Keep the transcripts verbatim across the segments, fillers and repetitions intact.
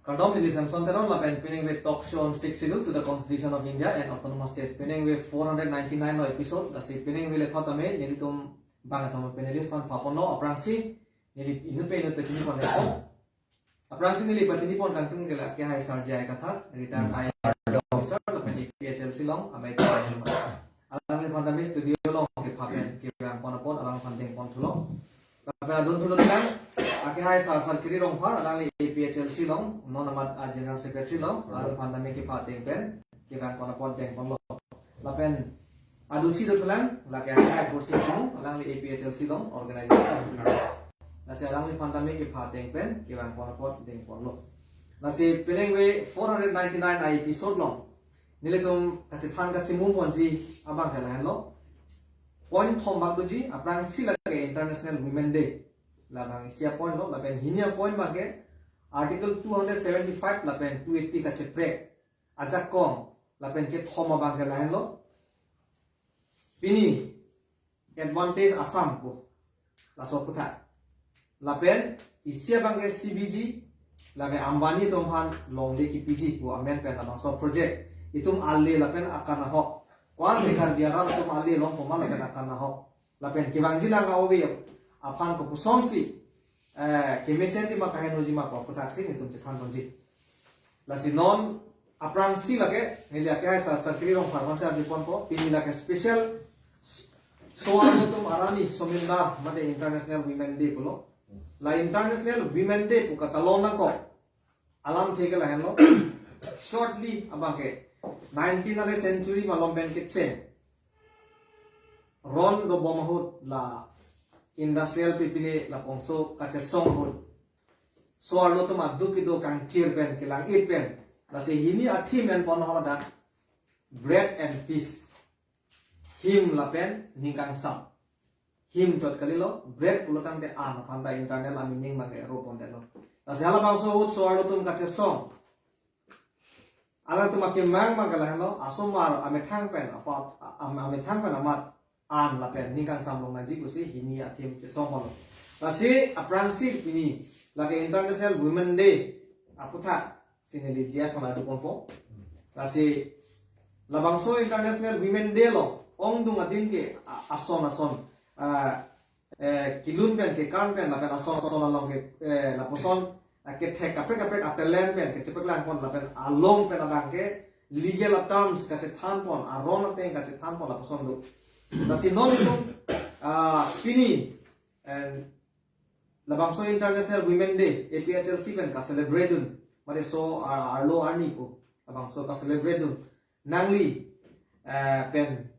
Kardom, neli Samson Teron lapen pining ve talk show on Sixth Schedule to the Constitution of India and Autonomous State. Pining ve four hundred ninety-nine lo episode, lasi pining ve le thot ame nelitum bang athom panelist pan phaponlo. Aphrangsi neli inut pen inut pachini pon le. Aphrangsi neli pachini pon kangtung ke la ke hai Sar J I Kathar, retired I A S officer lapen A P H L C along amei. Alangliphan tame studio along kepha pen kevang pon apot alangliphan deng pon thulo. Lapen adon thulo tang, ake hai Sar Sarkiri Rongphar, alangli A P H L C along, non amat a General Secretary lo, alangliphan tame kepha deng pen kevang pon apot deng ponlo. Lapen adusi do thulang, lake ake hai Borsing Timung, alangli A P H L C along, organization. Lasi alangliphan tame kepha deng pen kevang pon apot deng ponlo. Lasi pining ve four hundred ninety-nine a episode along nelitum kachethan kachimu ponji abang ke lahenlo. Point thom bak doji, aphrangsi lake International Women Day. Labang isi a point lo, lapen hini a point abang ke Article two hundred seventy-five lapen two eighty kacheprek ajakong lapen kethom abang ke lahenlo. Pini advantage Assam pu laso aputhak. Lapen isi abang ke C B G, lake Ambani atum aphan longle kipiji pu amen pen labangso project. Itum ale lapen akan ahok. Ko-ansi Karbi arat atum ale long poma lapen akan ahok. Lapen kevangji lang a-ove aphan kopusonsi, eh, kemesen ji ma kahen hoji ma pu aputhak si nelitum chethan ponji. Lasi non aphrangsi lake, neli ake hai Sar Sarkiri Rongphar aphansi arju ponpo, pini lake special s-, so-arlo atum arni somindar mate International Women Day pulo. La International Women Day pu katalon nangkok alamthe ke lahenlo. Shortly abang ke nineteenth century malom pen kecheng ron dobom ahut la industrial pipine labangso kachesong ahut so-arlo atum aduk kedo kangchir pen kelang-it pen. Lasi hini a-theme en pon haladak bread and peace. Him lapen ning kangsam. Him chot kalilo, bread pulo tangte an aphan ta internal a-meaning abang ke ro pondetlo. Lasi halabangso ahut so-arlo atum kachesong, alangtum akemang abang ke lahenlo, asomar amethang pen apat, am-, amethang pen amat an lapen ning kangsam longnangji pusi hini a-theme chesong ponlo. Lasi aphrangsi pini lake International Women Day aputhak si neli G S mana arju ponpo. Lasi labangso International Women Day along ongdung adim ke a-, ason ason, ah, eh, kelun pen kekan pen lapen ason ason along ke, eh, lapuson, ah, kethek kaprek kaprek a-talent pen kechepaklang pon lapen along pen abang ke legal a-terms kachethan pon, aron ateng kachethan pon lapuson do. Lasi non itum, ah, pini, eh, labangso International Women Day A P H L C pen ka-celebrate dun, mate so-arlo arni pu labangso ka-celebrate dun. Nangli, eh, pen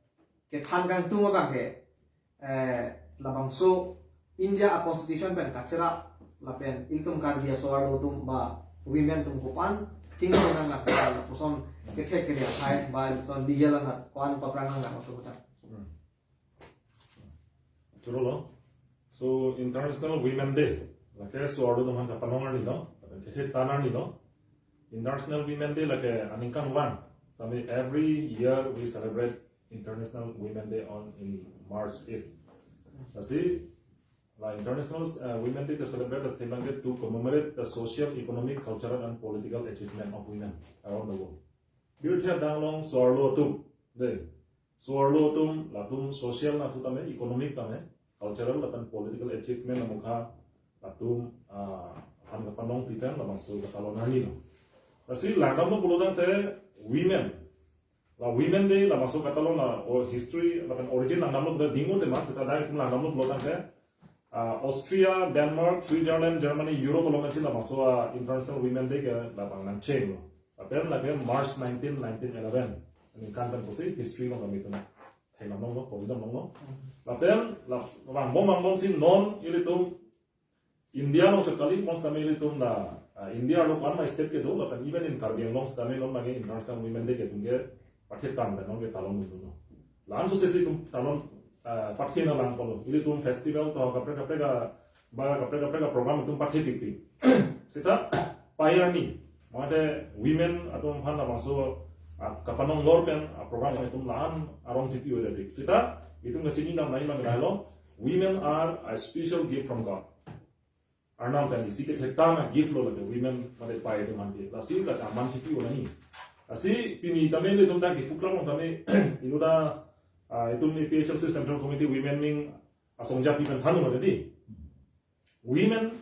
kethan kangtung abang ke, eh, labangso India a-constitution pen kacherap lapen ilitum Karbi aso-arlo atum ba women atum kopan chingthum nanglang, lapuson kethek kere athai ba lapuson legal anat ko-an paphrang nanglang aso kota. Hmm. Chorolo. So, International Women Day lake so-arlo atum aphan kapanong arni lo, lapen kethe tan arni lo. International Women Day lake aningkanvang. Tame every year we celebrate International Women Day on in March eighth. Lasi la International, uh, Women Day ke celebrate the theme ke to commemorate the social, economic, cultural and political achievement of women around the world. Pirthe adang along so-arlo atum, de, so-arlo atum, latum social nat tame, economic tame, cultural lapen political achievement amokha latum, ah, aphan kapanong pipen labangso katalon arni lo. Lasi langdamlo pulo tangte women, la Women Day labangso katalon la o history lapen origin langdamlo pulo dingmo tema seta dai kum langdamlo pulo tangte, ah, Austria, Denmark, Switzerland, Germany, Europe along si labangso, ah, International Women Day ke labang nangchenglo. Lapen lake March nineteen, nineteen eleven. Aningkan pen pusi history along kami tum thekdam longlo, pondam longlo. Lapen la vangbom vangbom si non ilitum India along chot kali, mon setame ilitum la, ah, India along ko-an ma state kedo, lapen even in Karbi Anglong setame non abang ke International Women Day ke tum ke pathe tang pen non ke talon dun lo. La-an success itum talon, ah, pathe nanglang pulo. Ilitum festival to kaprek kaprek a, ba kaprek kaprek a program itum pathe pikpik. Seta pei arni mate women atum aphan labangso, ah, kapanong lor pen, ah, program itum la-an arong chipi-o dedik. Seta itum kachinidam nangji abang ke lahelo, women are a special gift from God. Arnam pen isi kethektan a-gift lo lake women mate pei atum aphan ke. Lasi lake aman chipi-o nangji. Lasi pini tame ilitum dak Diphu Club along tame ilitum, ah, ilitum A P H L C Central Committee Women Wing asong japi pen thanlo mati. Women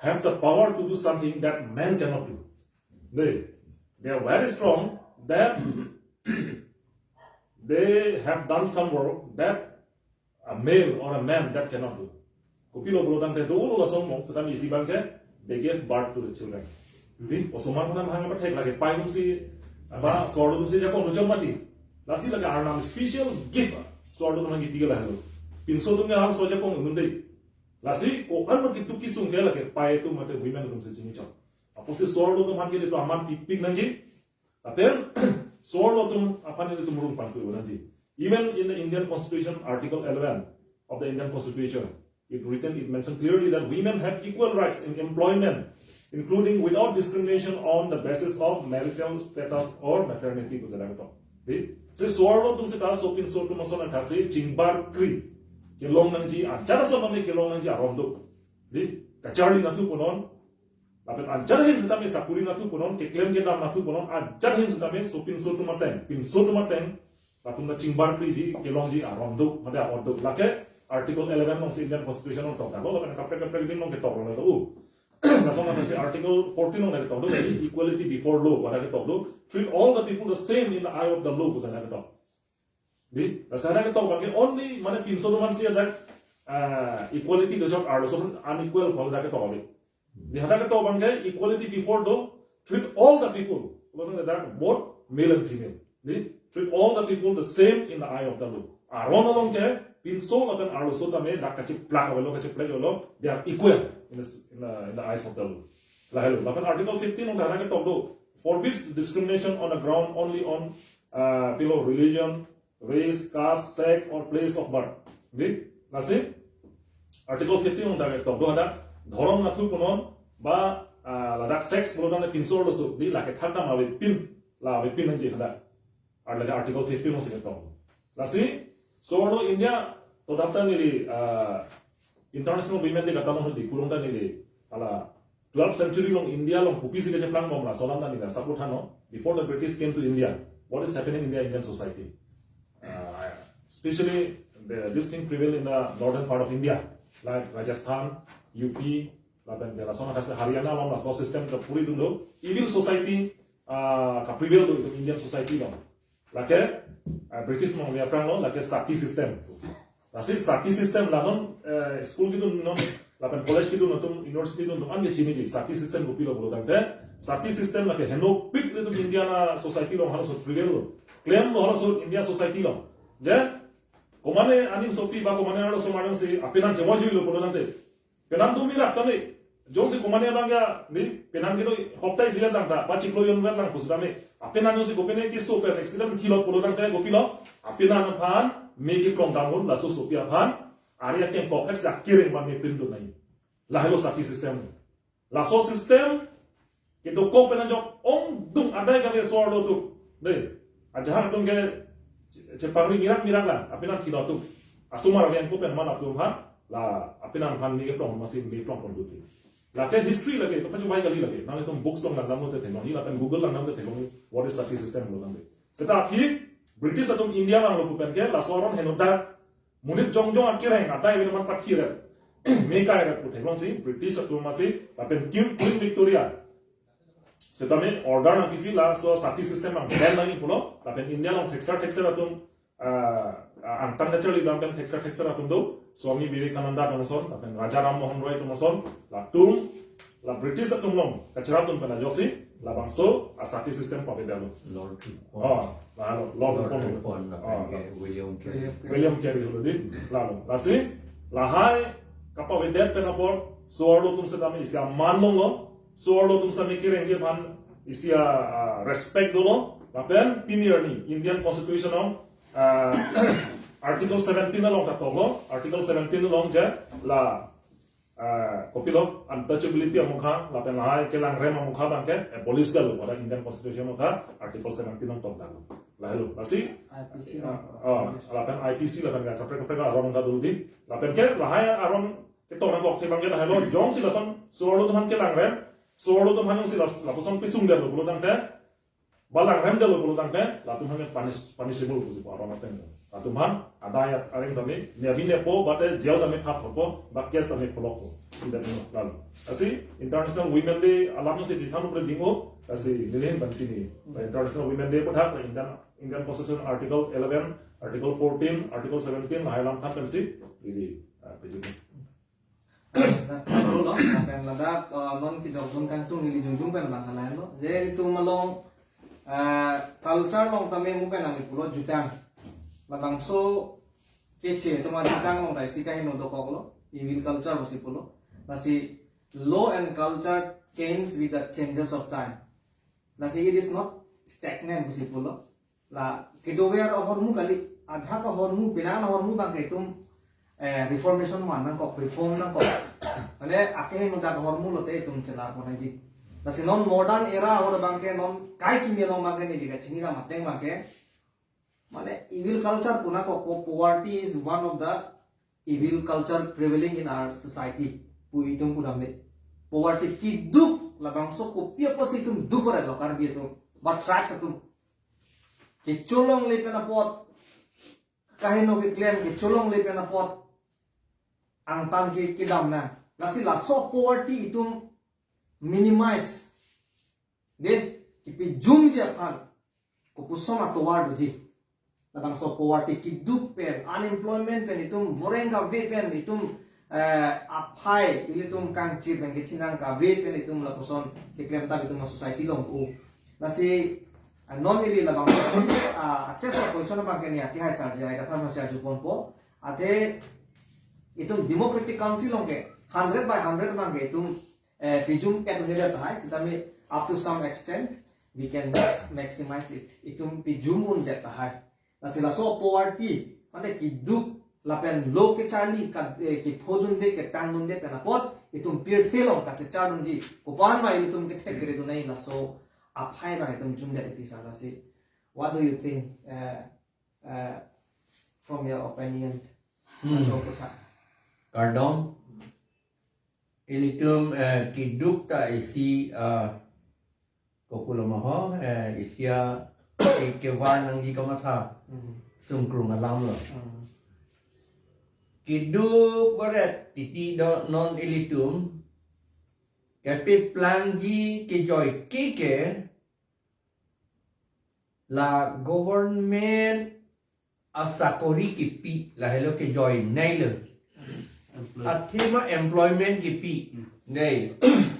have the power to do something that men cannot do. They, they are very strong, that they have done some work that a male or a man that cannot do. Kopilo pulo tangte dolo lason mong, setame isi abang ke, they gave birth to the children. Di, osomar muna mahang apa thek lake, pei atumsi, ba, so-arlo atumsi jakong lo chom mati. Lasi lake Arnam special gift, so-arlo atum aphan kipi ke lahelo. Pinso atum ke halaso ajakong inut dei. Lasi ko-an ma kitu kisung ke lake pei atum mate women atumsi chini chom. Apotsi so-arlo atum aphan ke ilitum aman pipik nangji. Lapen so-arlo atum aphan ilitum rung pangtu nangji. Even in the Indian Constitution, Article eleven of the Indian Constitution, it written, it mentioned clearly that women have equal rights in employment, including without discrimination on the basis of marital status or maternity, pu jada ketok. Di, si so-arlo atum seta sopinso atum ason athaksi chingbarkri kelong nangji, ajat ason tame kelong nangji aron do. Di, kacharli nathu punon, lapen ajat ahin setame sakuri nathu punon, keklem kedam nathu punon, ajat ahin setame sopinso atum ateng, pinso atum ateng, latum ta chingbarkriji, kelongji aron do, mate aron do. Lake Article eleven alongsi Indian Constitution along tokdaklo, lapen kaprek kaprek ding along ketok lo do. Lason athaksi Article fourteen along ketok do, equality before law, pu jada ketok do. Treat all the people the same in the eye of the law, pu jada ketok. Di, laso jada ketok abang ke only mane pinso atum aphansi ajat, ah, equality kejok, arloso aphan unequal pu jada ketok di. Di, jada ketok abang ke equality before law, treat all the people, lapen ajat both male and female. Di, treat all the people the same in the eye of the law. Aron along ke pinso lapen arloso tame dak kachiplak avelo, kachiplak avelo, they are equal in the, s- in the, in the eyes of the law. Lahelo, lapen Article fifteen along jada ketok do, forbids discrimination on the ground only on, uh, below religion, race, caste, sex, or place of birth. Di, lasi Article fifteen along jada ketok do, hadak dhorom nathu punon ba, ah, ladak sex pulo tangte pinso arloso, di, lake thakdam avepin, la avepin nangji hadak. Ar lake Article fifteen alongsi ketok. Lasi so-arlo India to dapta neli, ah, International Women Day katalong hudi kurung ta neli, hala twelfth century along India along kopisi kecheplang bom laso alam ta neli asap thanlo. Before the British came to India, what is happening in the Indian society? Uh, especially the, this thing prevail in the northern part of India, like Rajasthan, U P, lapen ke lason athaksi Haryana along laso system ta puri dun do. Evil society, uh, kaprevail do itum Indian society along. Lake, uh, British along aphranglo, lake sati system. Lasi sati system la non, eh, school kedun non, lapen college kedun atum, university kedun atum an ke chiniji, sati system kopilo pulo tangte, sati system lake henopik ilitum India a-society along halaso prevail lo. Klemlo halaso India society along. Je, komane aning sopi ba komane arloso amarsi, apenan chemojuilo pulo tangte, penan do mirak tame. Jongsi komane abang ya, di, penan kedo hoptai siyan tang ta, ba chiklo yon vet lang pusitame. Apenan jongsi kopine keso pen accident thilo pulo tangte kopilo, apenan aphan me keklong damhun, laso sopi aphan, ari akeng kokhet si akireng ban me print do nai. Lahelo sati system. Laso system kedokok pen ajok ongdung adai kave so-arlo atum. Dei, ajahak atum ke che-, chepangri mirak mirak lang, apenan thilo atum. Asomar yang ko pen man atum aphan, la apenan aphan me keplong masi me plong pon duti. Lake history lake, to pachu bai kali lake. Nanglitum books along langdamlote theklong, lapen Google langdamlote theklong, what is sati system lo nang de. Seta aphi, British atum India vanglo pu pen ke, laso aron henodak, monit jongjong akireng, adai avedet aman pathi ret. Me kai ret pu theklongsi, British atum masi, lapen Queen, Queen Victoria. Setame order nangpisi laso sati system nang ban nangji pulo, lapen India along thekser thekser atum, ah, ah, angtan kacharli dam pen thekser thekser atum do, Swami Vivekananda atum ason, lapen Raja Ram Mohan Roy atum ason, latum, la British atum along kacherap dun pen ajoksi, labangso asati system pavedetlo. Lord Ripon. Oh, lalo, Lord Lord Ripon. Ripon, lapen Oh, ke William Carey. William Carey holo di, lalo. Lasi, lahai kapavedet pen apot, so-arlo atum setame isi aman longlo, so-arlo atum setame kerengji aphan isi a, ah, respect dolo, lapen pini arni Indian Constitution along, ah, Article seventeen along katoklo, Article seventeen along je la, ah, kopilo untouchability amokha, lapen lahai kelangrem amokha abang ke abolish detlo, pada Indian Constitution amokha, Article seventeen along tokdaklo. Lahelo, lasi, I P C ah, along. Ah, lapen I P C lapen ke kaprek kaprek aron kadul di, lapen ke lahai aron Ketok nangkok te abang ke lahelo, jongsi lason so-arlo atum aphan kelangrem, so-arlo atum aphan jongsi lap-, lapuson pisung detlo pulo tangte, ba langrem detlo pulo tangte, latum aphan punish, punishable pusi pu aron ateng. Latum aphan adai areng tame, ne abin ne po, ba te jail tame thap po, ba case tame pholok po. Ida ni lalu. Lasi International Women Day alam si di than upre ding-o, lasi neli ahin bantini. International Women Day pu thak, Indian, Indian Constitution Article eleven, Article fourteen, Article seventeen, lahai alam than pensi, neli, ah, pejuni. Nah, lapen ladak, eh, non kejok dun kangtung neli jongjong pen bang halai lo. Je itum along, eh, culture along tame mu pen nangli pulo jutang. Labangso keche atum ajutang along ta isi kaheno dokok lo. Evil culture pusi pulo. Lasi law and culture change with the changes of time. Lasi it is not stagnant pusi pulo. La kedover ahormu kali, ajak ahormu, penang ahormu abang ke itum, eh, reformation man nangkok, reform nangkok. Mane akeheno dak ahormu lote itum chelar pon nangji. Lasi non modern era ahor abang ke non kai kimi along abang ke neli kachini dam ateng abang ke. Mane evil culture pu nangkok, po-, poverty is one of the evil culture prevailing in our society. Pu itum pudam de. Poverty, kiduk, labangso kopi apotsi itum duk ore lo Karbi atum. Ba tribes atum. Kecholongle pen apot, kaheno keklem, kecholongle pen apot, angtan ke kedam nang. Lasi laso poverty itum minimize, de, kipejumji aphan, kopuson atovar doji. Labangso poverty, kiduk pen, unemployment pen, itum voreng kave pen, itum, eh, aphai, ilitum kangchir pen, kethenang kave pen, itum lapuson keklem ta itum a-society along u. Lasi, ah, non ili labang, ah, acheso question abang ke neli akehai sarjai, kathar masi arju ponpo. Athe, itum democratic country along ke, hundred by hundred abang ke, itum, eh, pejum ket un'e det tahai, sitame up to some extent, we can max-, maximize it. Itum pejum un'e det tahai. Lasi laso poverty, mane kiduk lapen lo kecharli ka, eh, kephodunde, ketangdunde pen apot, itum pirthe along kachechardunji. Kopan ma ilitum kethek kere dunai laso aphai abang itum jumdet iti sa lasi. What do you think, eh, eh, from your opinion? Hmm. Laso kotha. Kardom. Ilitum, eh, kiduk ta isi, eh, kopulo ma ho, eh, isi a, eh, kevar nangji kamatha. Mhm. Sungkrung alam lo. Mhm. Kiduk baret titi do non ilitum, kepeplangji kejoike ke, la government asakori kipi, lahelo kejoinei lo. Employee. Athema employment kipi. Hmm. Nei.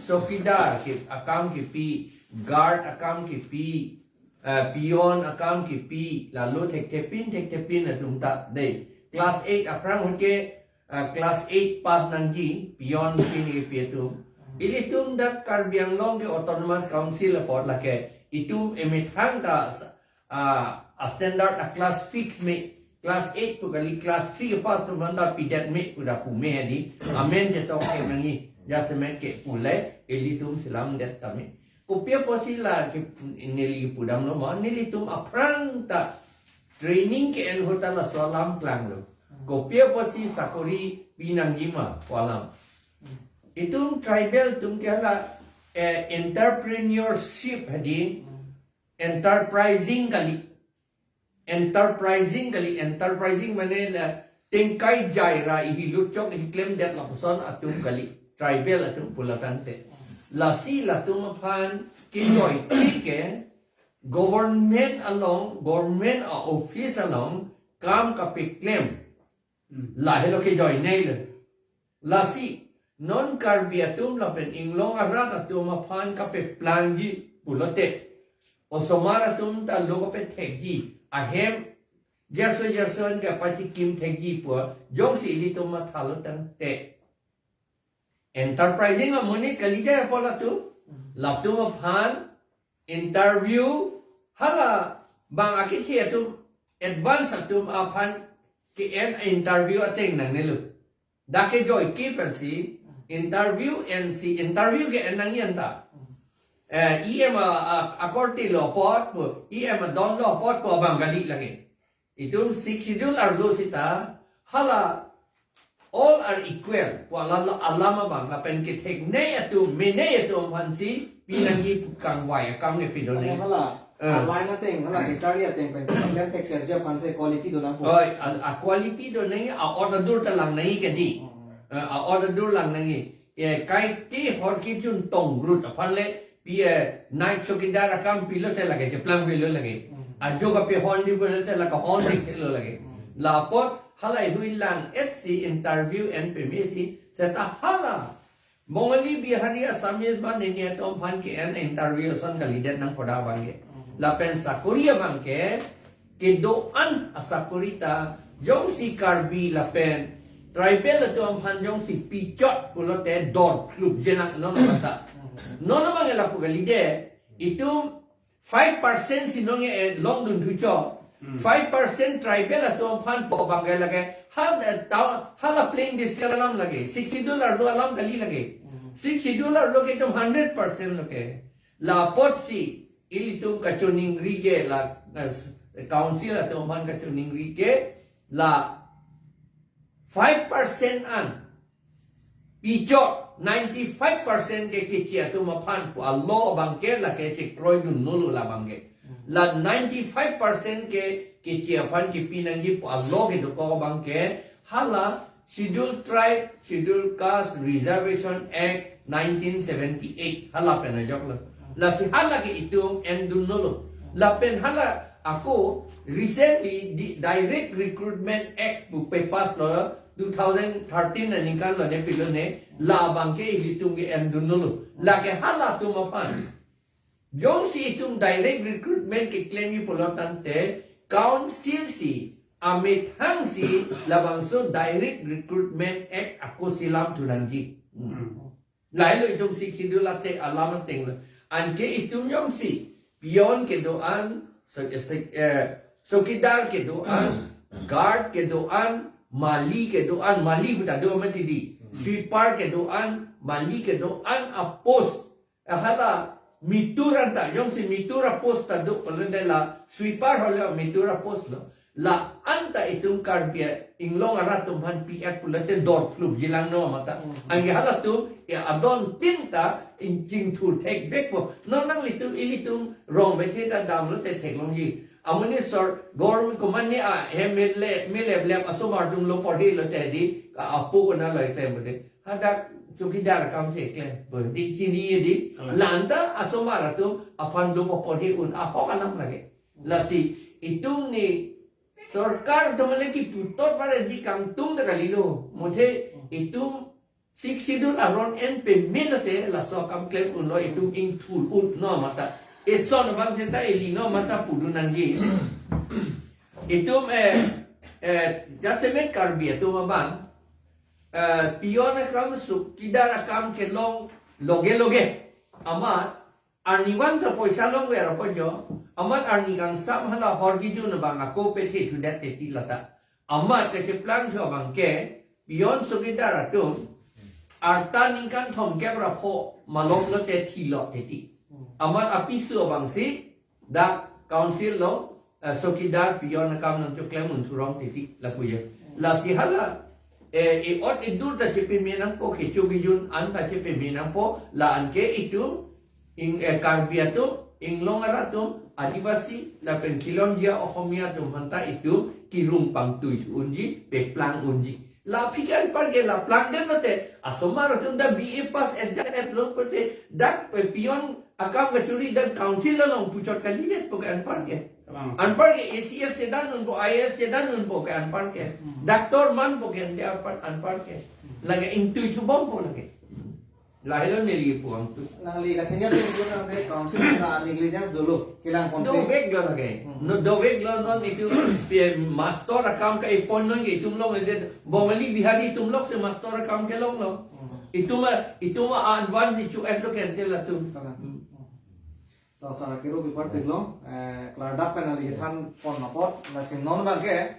Chowkidar ki akam kipi, guard akam kipi, eh, peon akam kipi, lalo thekthepin, thekthepin atum ta. Nei. Class eight aphrang ahut ke, eh, class eight pass nangji, peon pini kipi atum. Ilitum dak Karbi Anglong ke Autonomous Council apot lake, itum emethang ta sa-, a, a standard a class fix me, class eight pu kali, class three pass atum aphan ta pidet me pu ta pu me hadi, amen chetok ke nangji, jasemet ke pule, ilitum selam det tame. Kopi apotsi la ke neli pudam lo ma, nelitum aphrang ta training ke-en ahut ta laso alam klanglo. Kopi apotsi sakori pi nangji ma pu alam. Itum tribal atum ke hala, eh, entrepreneurship hadi, enterprising kali. Enterprising kali, enterprising mane la tengkai jaira ihi lutchok ihi klemdet lapuson atum kali. Tribal atum pulo tangte. Lasi latum aphan kejoike government along, government a-office along kam kapeklem. Hmm. Lahelo kejoinei lo. Lasi, non Karbi atum lapen inglong arat atum aphan kapeplangji pulote, osomar atum ta lo kapethekji, ahem jerso jerso an kapachikim thekji pu, jongsi ilitum mathalo tangte. Enterprising amonit kali jai apot latum, latum aphan interview, hala bang akethe atum advance atum aphan ke-en interview ateng nangnelo. Dak kejoike pensi interview ensi, interview ke-en nangji anta. Eh, E M a, a, akorte lo apot pu, E M adon lo apot pu abang kali lake. Itum Sixth Schedule arlo sita, hala all are equal pu alam, alam abang lapen ketheknei atum, menei atum aphansi pinangji pu kangvai akam ke pidun nangji. Hala, Eh. Line ateng, hala kecharli ateng pen, problem thekserji aphansi quality do nangpo. Oi, a, a quality do nangji, a-ot adur ta lang nangji kedi. Hmm. Eh, a-ot adur lang nangji. Eh, kaike hor kejun tongrut aphan le, pi, eh, night chowkidar akam pilo te lake, cheplang pilo lake. Hmm. Ajo kapehon di pilo te lake, hon di pilo lake. Hmm. Lapot halahei hui lang-etsi interview en pemesi, seta hala Bongali, Bihari, Assamese ba nini atum aphan ke-en interview ason kalidet nangkok abang ke. Hmm. Lapen sakori abang ke, kedo-an asakori ta, jongsi Karbi lapen tribal atum aphan jongsi pichot pulote dor phlup jenak non mata. Hmm. Non abang ke lapu kalide, itum five percent si nonke, eh, longdun thucho. Hmm. Five percent tribal atum aphan pu abang ke lake, ha, eh, ta, hala plain district alam lake, Sixth Schedule arlo alam kali lake. Hmm. Sixth Schedule arlo ke itum hundred percent lake. Lapotsi, ilitum kachiningri ke la, eh, council atum aphan kachiningri ke la five percent an pichot, ninety-five percent ke keche atum aphan pu a-law abang ke lake chekroidun nolo labang ke. La ninety-five percent ke keche aphan kepi nangji pu a-law kedokok abang ke hala Scheduled Tribe, Scheduled Caste Reservation Act nineteen seventy-eight hala pen ajok lo. Lasi hala ke itum endun nolo. Lapen hala ako recently di Direct Recruitment Act pu pe-pass lo, two thousand thirteen aningkan lo ne pilo ne, labang ke ilitum ke endun nolo. Lake halatum aphan jongsi itum direct recruitment keklemji pulo tangte, council si, amethang si, labangso Direct Recruitment Act ako si lam thu nangji. Hmm. Hmm. Lahelo itum Sixth Schedule ate alam ateng lo. Anke itum jongsi, peon kedo-an, so, eh, sek-, eh, chowkidar kedo-an, guard kedo-an, mali kedo-an, mali pu ta do mati di. Hmm. Sweeper kedo-an, mali kedo-an, a-post. Hala mitur anta, jongsi mitur a-post ta do, pulote la sweeper hole mitur a-post lo. La anta itum Karbi Anglong arat atum aphan pi-et pulote dor phlup jilang no mata. Hmm. Anke halatum, ya adon tin ta ingching thur thekvekpo. Non nanglitum, ilitum rong bethe ta damlote theklongji. Amonit sor, government komatne a, he mele, mele lep asomar atum lo porhi lote di, ka apo kona lo ite mode. Hadak chowkidar akam si keklem. Bo di chini di. Kalang. La anta asomar atum aphan do paporhi un ahok alam lake. Lasi itum ni sorkar atum le kipu tot pareji kangtung ta kalilo. Muthe itum Sixth Schedule aron en peme lote laso akam klem unlo, itum ingthur un no mata. Eson abang seta ili no mata pudun nangji. Itum, eh, eh, jasemet Karbi atum abang, eh, peon akam, chowkidar akam kelong loge loge. Amat arnivang ta poisa longver apot jo. Amat arni kangsam hala hor kejun abang ako pethe thudet teti lata. Amat kacheplang thu abang ke, peon chowkidar atum, arta ningkan thomkep ra pho malom lote thilo teti. Amat apiso abang si, dak council lo, eh, chowkidar peon akam nangchoklem un thurong teti lapu ya. Lasi hala, eh, e-ot edur ta chepeme nangpo, kecho kejun an ta chepeme nangpo, la anke itum, ing, eh, Karbi atum, Anglong arat atum, Adivasi, lapen Khilonjia Oxomiya atum aphanta itum kirung pangtui thu unji, peplang unji. La aphi ke anpar ke la plangdet lote, asomar atum ta B A pass et jat et lo pote, dak pe peon akam kachori dak council along puchot kalidet po ke anpar ke. Kalang. Anpar ke A C S chedan unpo, I A S chedan unpo ke anpar ke. Hmm. Doctor manpo ke ante anpar, anpar ke. Hmm. Lake ingtui thubompo lake. Lahelo neli pu angtu. Nangli kachini atum pu nang de council na negligence dolo, kelang konpe. Dovek lo lake. Hmm. No, dovek lo non itum P M master akam ka ipon non ke itum long ede Bongali Bihari itum lok si master akam kelong lo. Hmm. Itum a, itum a advance ichu et lo ke ante latum. Kalang. Hmm. Hmm. To sara kiru kipar pik lo, eh, klardak pen nangli kethan pon apot, lasi non abang ke,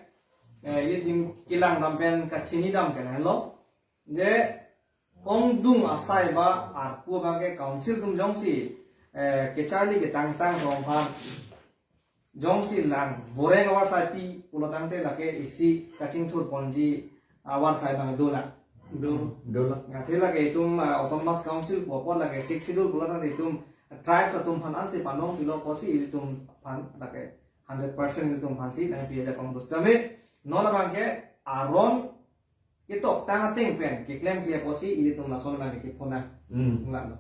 eh, ilitum kelang dam pen kachini dam ke lahelo. Je ongdung asai ba arpu abang ke council atum jongsi, eh, kecharli ketangtang rong aphan jongsi lang boreng avarsai pi pulo tangte lake isi kachingthur ponji avarsai abang dolang. Do. Dolang. Athe lake itum, ah, Autonomous Council pu apot lake Sixth Schedule pulo tangte itum tribes atum aphan ansi panong pilo apotsi ilitum aphan lake hundred percent ilitum aphansi nangpi ajakong do sitame non abangke aron ketoktang ateng pen keklem kle apotsi ilitum lason nangkephonang. Hmm. Nglak lo.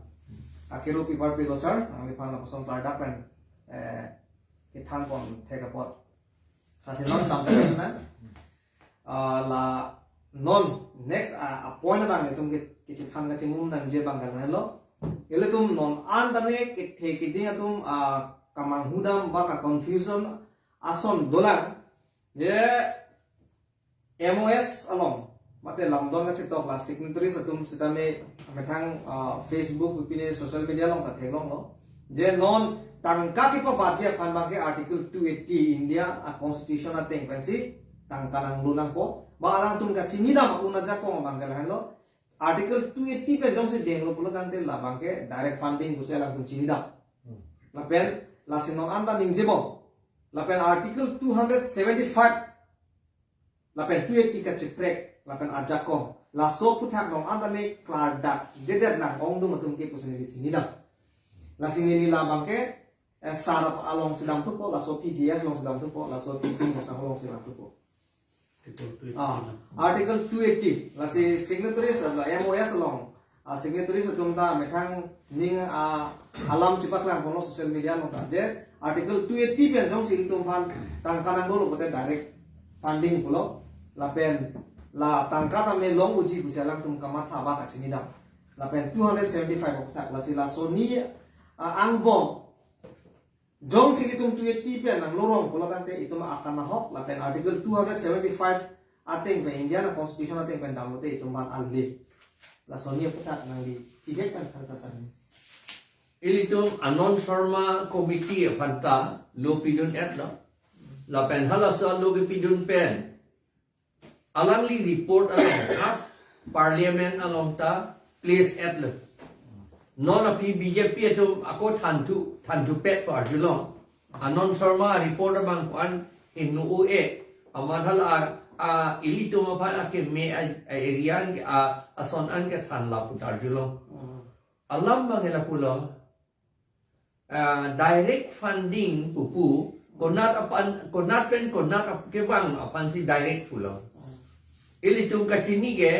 Akero pipar pilo sir, nangliphan lapuson klardak pen, eh, kethan pon thek apot. Lasi non dam na. Ah, la non next, ah, a point abang itum ke kechethan kachimum damji abang ke lahenlo. Ilitum non an tame kethe keding atum, ah, kamanghudam ba ka-confusion ason dolang. Je M O S along mate lamdon kachetok la signatories atum sitame methang, ah, Facebook pine social media along ta theklonglo. Je non tangka kepabatji aphan abangke Article two eighty India a-constitution ateng pensi tangka nanglo nangpo. Ba alangtum kachinidam a-un ajakong abangke lahenlo. Article two eighty pen jongsi denglo pulo tangte labangke direct funding pusi alangtum chinidam. Hmm. Lapen lasi non anta ningjebom. Lapen Article two hundred seventy-five lapen two eighty kacheprek lapen ajakong laso aphuthak non anta me klardak dedet nang ongdung atum ke pusi neli chinidam. Lasi neli labangke, eh, sar alongsi damthupo, laso P G S alongsi damthupo, laso P P Mosa alongsi damthupo. Article two eighty Ah, lang. Article two eighty, lasi signatories, la M O S along, ah, signatories atum ta methang ning, ah, alam chepaklang kono social media along ta. Je Article two eighty pen jongsi ilitum aphan tangka nanglo pulote direct funding pulo. Lapen la tangka tame long unji pusi alangtum kamatha ba kachinidam. Lapen two hundred seventy-five aphuthak lasi laso ni, ah, angbong jongsi ilitum two eighty pen nanglo rong pulo tangte itum akan ahok lapen Article two hundred seventy-five ateng pen India a-constitution ateng pen damlote itum aphan ale. Laso ni aphuthak nangli tihek pen than kasani. Ilitum Anand Sharma Committee aphan ta lo pidun-etlo. Lapen halaso lo kepidun pen alangli report along ta, Parliament along ta place-etlo. Non aphi B J P atum ako thanthu, thanthu pet pu arjulong. Anand Sharma report abang ko-an hingno un-e. Amat hala a, a, ilitum aphan akeme a, a area an ke, a, ason an kethan lapu ta arjulong. Hmm. Alam abang lapulo. Ah, direct funding pupu, konat aphan, konat pen konat ap-, kevang aphansi direct pulo. Ilitum kachini ke,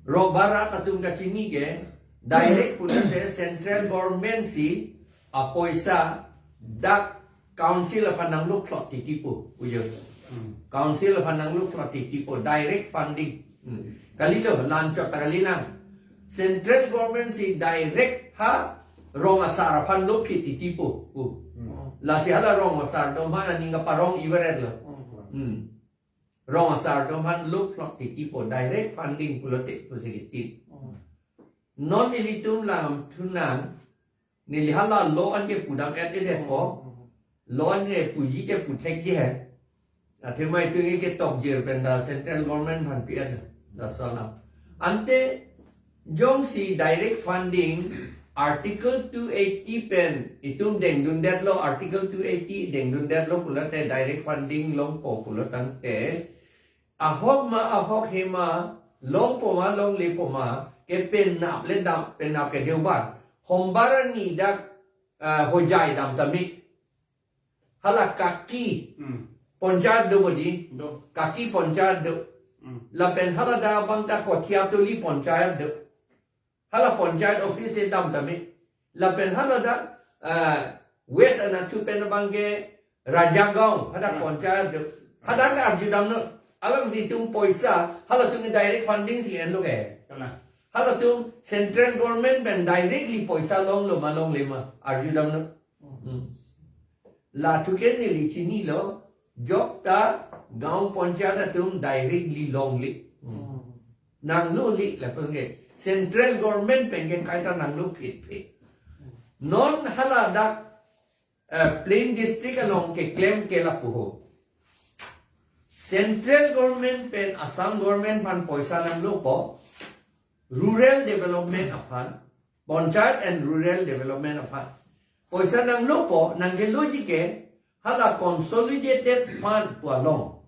rok Bharat atum kachini ke, direct pulote central government si apoisa dak council aphan nanglo phlot titi pu, ujo. Hmm. Council aphan nanglo phlot titi pu, direct funding. Hmm. Kalilo, la-anchot ta kalilang. Central government si direct ha rong asar aphan lo phi titi pu. Pu. Hmm. Lasi hala rong asar atum aphan aning kaparong iver-etlo. Hmm. Hmm. Rong asar atum aphan lo phlot titi pu, direct funding pulote pusi ketip. Hmm. Non ilitum lamthu nang, neli hala lo an ke pudam-et-e det ko. Hmm. Lo an ke puji ke puthekji he. Athema itum ke tokjir pen ta central government aphan pi-et, laso alam. Ante jongsi direct funding Article two eighty pen itum dengdundetlo, Article two eighty dengdundetlo pulote direct funding longpo pulo tangte, ahok ma ahok he ma, longpo ma longle po ma, ke penap le dam, penap ke Deobar. Hombar arni dak, ah, Hojai dam tame. Hala Kaki Hmm. Panchayat do bodi. Do. Kaki Panchayat do. Hmm. Lapen hala dak abang ta Kothia Tuli Panchayat do. Hala Panchayat office e dam tame. Lapen hala dak, ah, West Anachu pen abang ke Rajagaon, hadak Hmm. Panchayat do. Hadak ke arjudamnon. Alanglitum poisa, halatum ke direct funding si enlo ke. Kalang. Halatum central government pen directly poisa longlo ma longle ma, arjudamnon. Hmm. Lathu ke neli chinilo, jokta gaon Panchayat atum directly longle. Hmm. Nanglole lapen ke. Central government pen ke kaita nanglo phit phit. Non hala dak, eh, plain district along keklem ke lapu ho. Central government pen Assam government aphan poisa nanglopo, rural development aphan, Panchayat and Rural Development aphan. Poisa nanglopo, nangkeloji ke, hala Consolidated Fund pu along.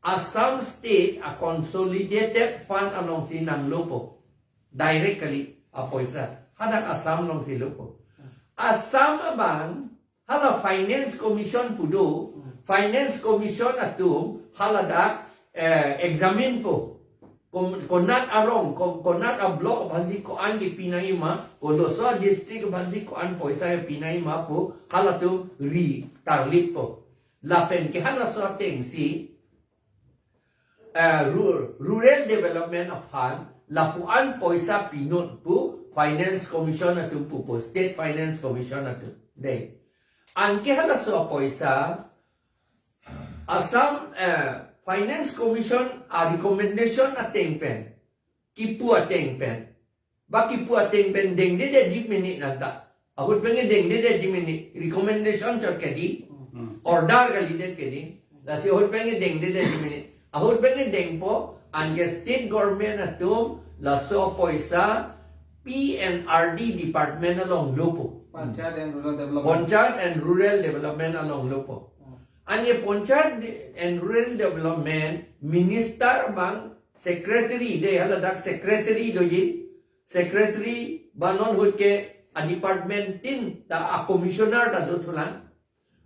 Assam State a Consolidated Fund alongsi nanglopo. Direct kali apoisa. Hadak Assam alongsi lopo. Assam abang hala Finance Commission pu do. Finance Commission atum haladak eh, examine po. Kon-, konat arong, kon-, konat ablock aphansi ko-an kipinangji ma, koloso district aphansi ko-an poisa kipinangji ma pu halatum ri tarlip po. Lapen ke halaso atengsi eh, ru-, rural development aphan lapu-an poisa pinon pu Finance Commission atum pupo, State Finance Commission atum. Dei. Anke halaso poisa Assam eh, Finance Commission a recommendation ateng pen, kipu ateng pen, ba kipu ateng pen dengdedetji mini nanta. Ahut pen dengdedetji mini, recommendation chot kedi, order kalidet kedi. Lasi ahut pen dengdedetji mini. Ahut pen dengpo, anke state government atum laso poisa P and R D department along lopo. Panchayat and Rural Development. Panchayat and Rural Development along lopo. Anke Panchayat and Rural Development minister abang secretary, dei, haladak secretary doji. Secretary ba non ahut ke a department tin ta a commissioner ta dothulang.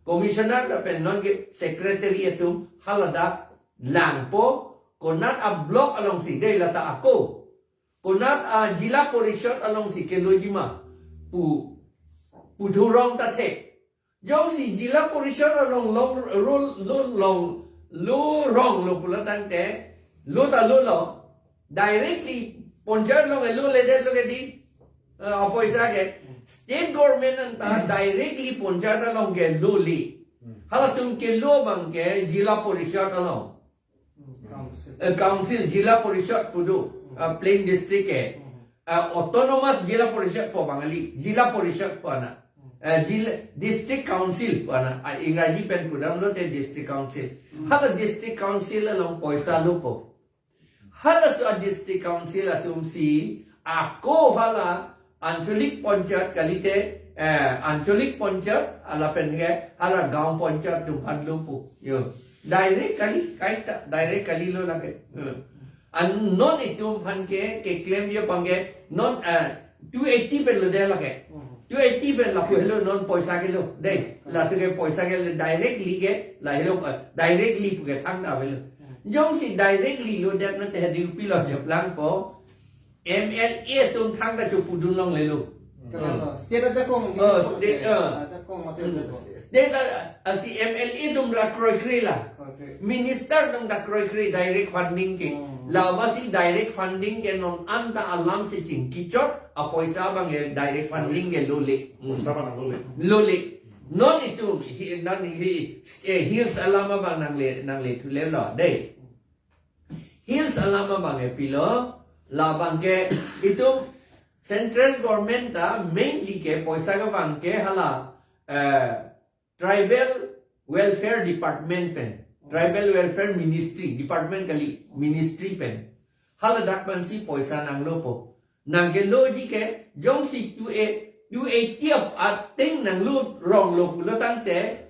Commissioner lapen non ke secretary atum haladak langpo, konat ablock alongsi, dei, lata ako, konat a Zilla Parishad alongsi keloji ma pu, pu thurong ta thek. Jongsi Zilla Parishad along long rule lo long lo rong lo pulo tangte, lo ta lo lo, directly Panchayat along ke lo ledet lo kedi, eh, apoisa ke state government anta directly Panchayat along ke lole. Halatum kelo abang ke Zilla Parishad along. Council. Eh, council, Zilla Parishad pu do, eh, plain district ke. Eh, autonomous Zilla Parishad pu bang kali, Zilla Parishad pu ana. Eh, Zilla, District Council pu ana. Ah, Ingraji pen pudam lote District Council. Hala District Council along poisa lopo. Halaso a District Council atumsi ako hala Anchalik Panchayat kalite, eh, Anchalik Panchayat, lapen ke hala Gaon Panchayat atum aphan lopo. Yo. Direct kali, kaita, direct kali lo lake. Hmm. An non itum aphan ke, keklemji abang ke, non, eh, two eighty pen lodet lake. Hmm. Two eighty pen lapu helo non poisa kelo. Dei, hmm, latu ke poisa kelo directly ke, la helo, eh, directly pu ke thangta avelo. Hmm. Jongsi directly lodet nangte hadi kopilo japlangpo, M L A atum thangta chopudun longlelo. Kenang lo. State ajakong. Oh, state, ah. Ajakong masih ajakong. State, ah, si M L A atum dak kroikre la. Kroikre. Minister atum dak kroikre direct funding ke. Hmm. Lasi direct funding ke non anta alamsi chingkichot, apoisa abang ke direct funding ke lole. Hmm. Poisa abang lole. Lole. Non itum, hi, non hi, eh, hills alam abang nangle, nanglethulelo. Dei. Hills alam abang ke pilo, labang ke itum central government ta mainly ke poisa kevang ke hala, eh, Tribal Welfare Department pen, Tribal Welfare Ministry, department kali, ministry pen. Haladak pensi poisa nanglopo. Nangkeloji ke, jongsi two eighty, two eighty ap ateng nanglo ronglo pulo tangte,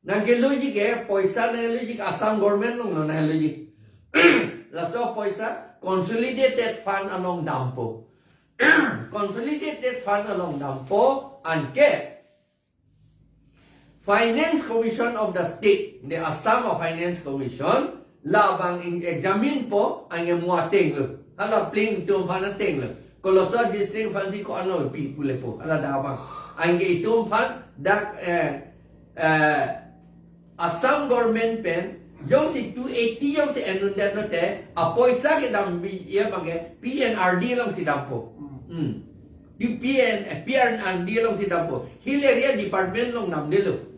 nangkeloji ke, poisa nangkeloji ke Assam government along lo nangkeloji. Laso poisa Consolidated Fund along dampo. Consolidated Fund along dampo, anke Finance Commission of the state, the Assam Finance Commission, labang in examine po, anke mo ateng lo. Hala plain itum aphan ateng lo. Koloso district aphansi ko-an lo pi pulepo. Hala dak abang. Anke itum aphan dak, eh, eh, Assam government pen, jongsi two eighty jongsi enundet lote, apoisa kedam bi, ya abang ke, P and R D alongsi dampo. Hmm. Di P and, eh, P and R D alongsi dampo. Hill Area Department along damdelo.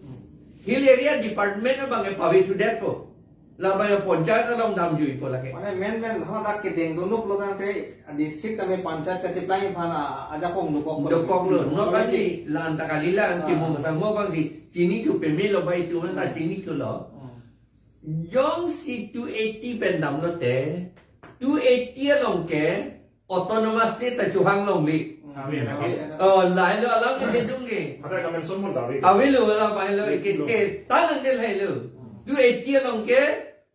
Hill Area Department abang ke pavethudetpo. Labang ya Panchayat along damjuipo lake. Mane main main haladak kedeng dunuk lo tangte district tame Panchayat kachiplang aphan a-, ajakong dokok. Dokok lo. Not only la anta kali la, ah, timung kasamo abangsi chinithu peme lo ba itum anta chinithulo. Hmm. Jongsi two eighty pen damlote, two eighty along ke autonomous state ta chohang longle. Amen, amen. Oh, lahelo alam kedo ke. Ada kami semua dari. Avelo, ala pahelo, eke, ke, tanang ke lahelo. Two eighty along ke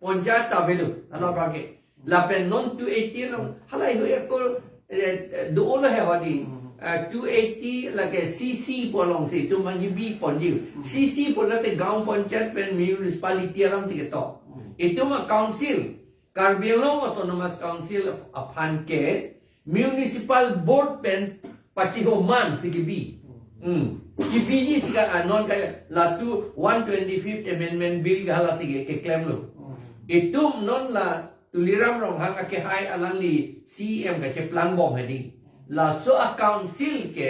Ponchayat ta avelo, hala abangke. Lapen non two eighty along, hala iho ako, eh, eh, do-olo he hadi. Hmm. Eh, two eighty lake C C pu alongsi itum mangji bi ponji. Hmm. C C pu lake Gaon Panchayat pen municipality alam ti ketok. Hmm. Itum a-council, Karbi Anglong Autonomous Council aphan ke municipal board pen pachihoman si kebi. Hmm. Kebiji si ka anon ka latu one twenty-fifth Amendment Bill ke hala si ke keklemlo. Hmm. Itum non la Tuliram Ronghang akehai alangli C E M kacheplangbom hadi. Laso a-council ke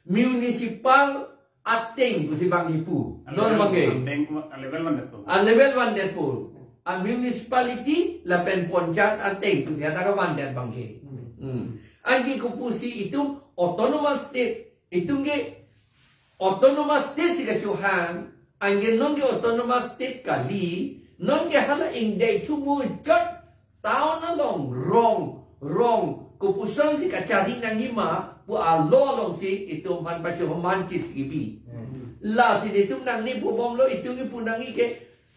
municipal ateng pusi bang ipu. Non abangke. Ateng, a-level one detpo. A-level one detpo. A-municipality lapen ponchayat ateng pusi hadak vandet abangke. Hmm. Hmm. Anke kopusi itum autonomous state, itum ke autonomous state si kachohang, anke non ke autonomous state kali, non ke hala ingdei thumu jot town along, rong, rong, kopuson si kachari nangji ma pu a-law alongsi itum aphan pachihoman chit si kebi. Hmm. Lasi itum nangne pubomlo, itum kipu nangji ke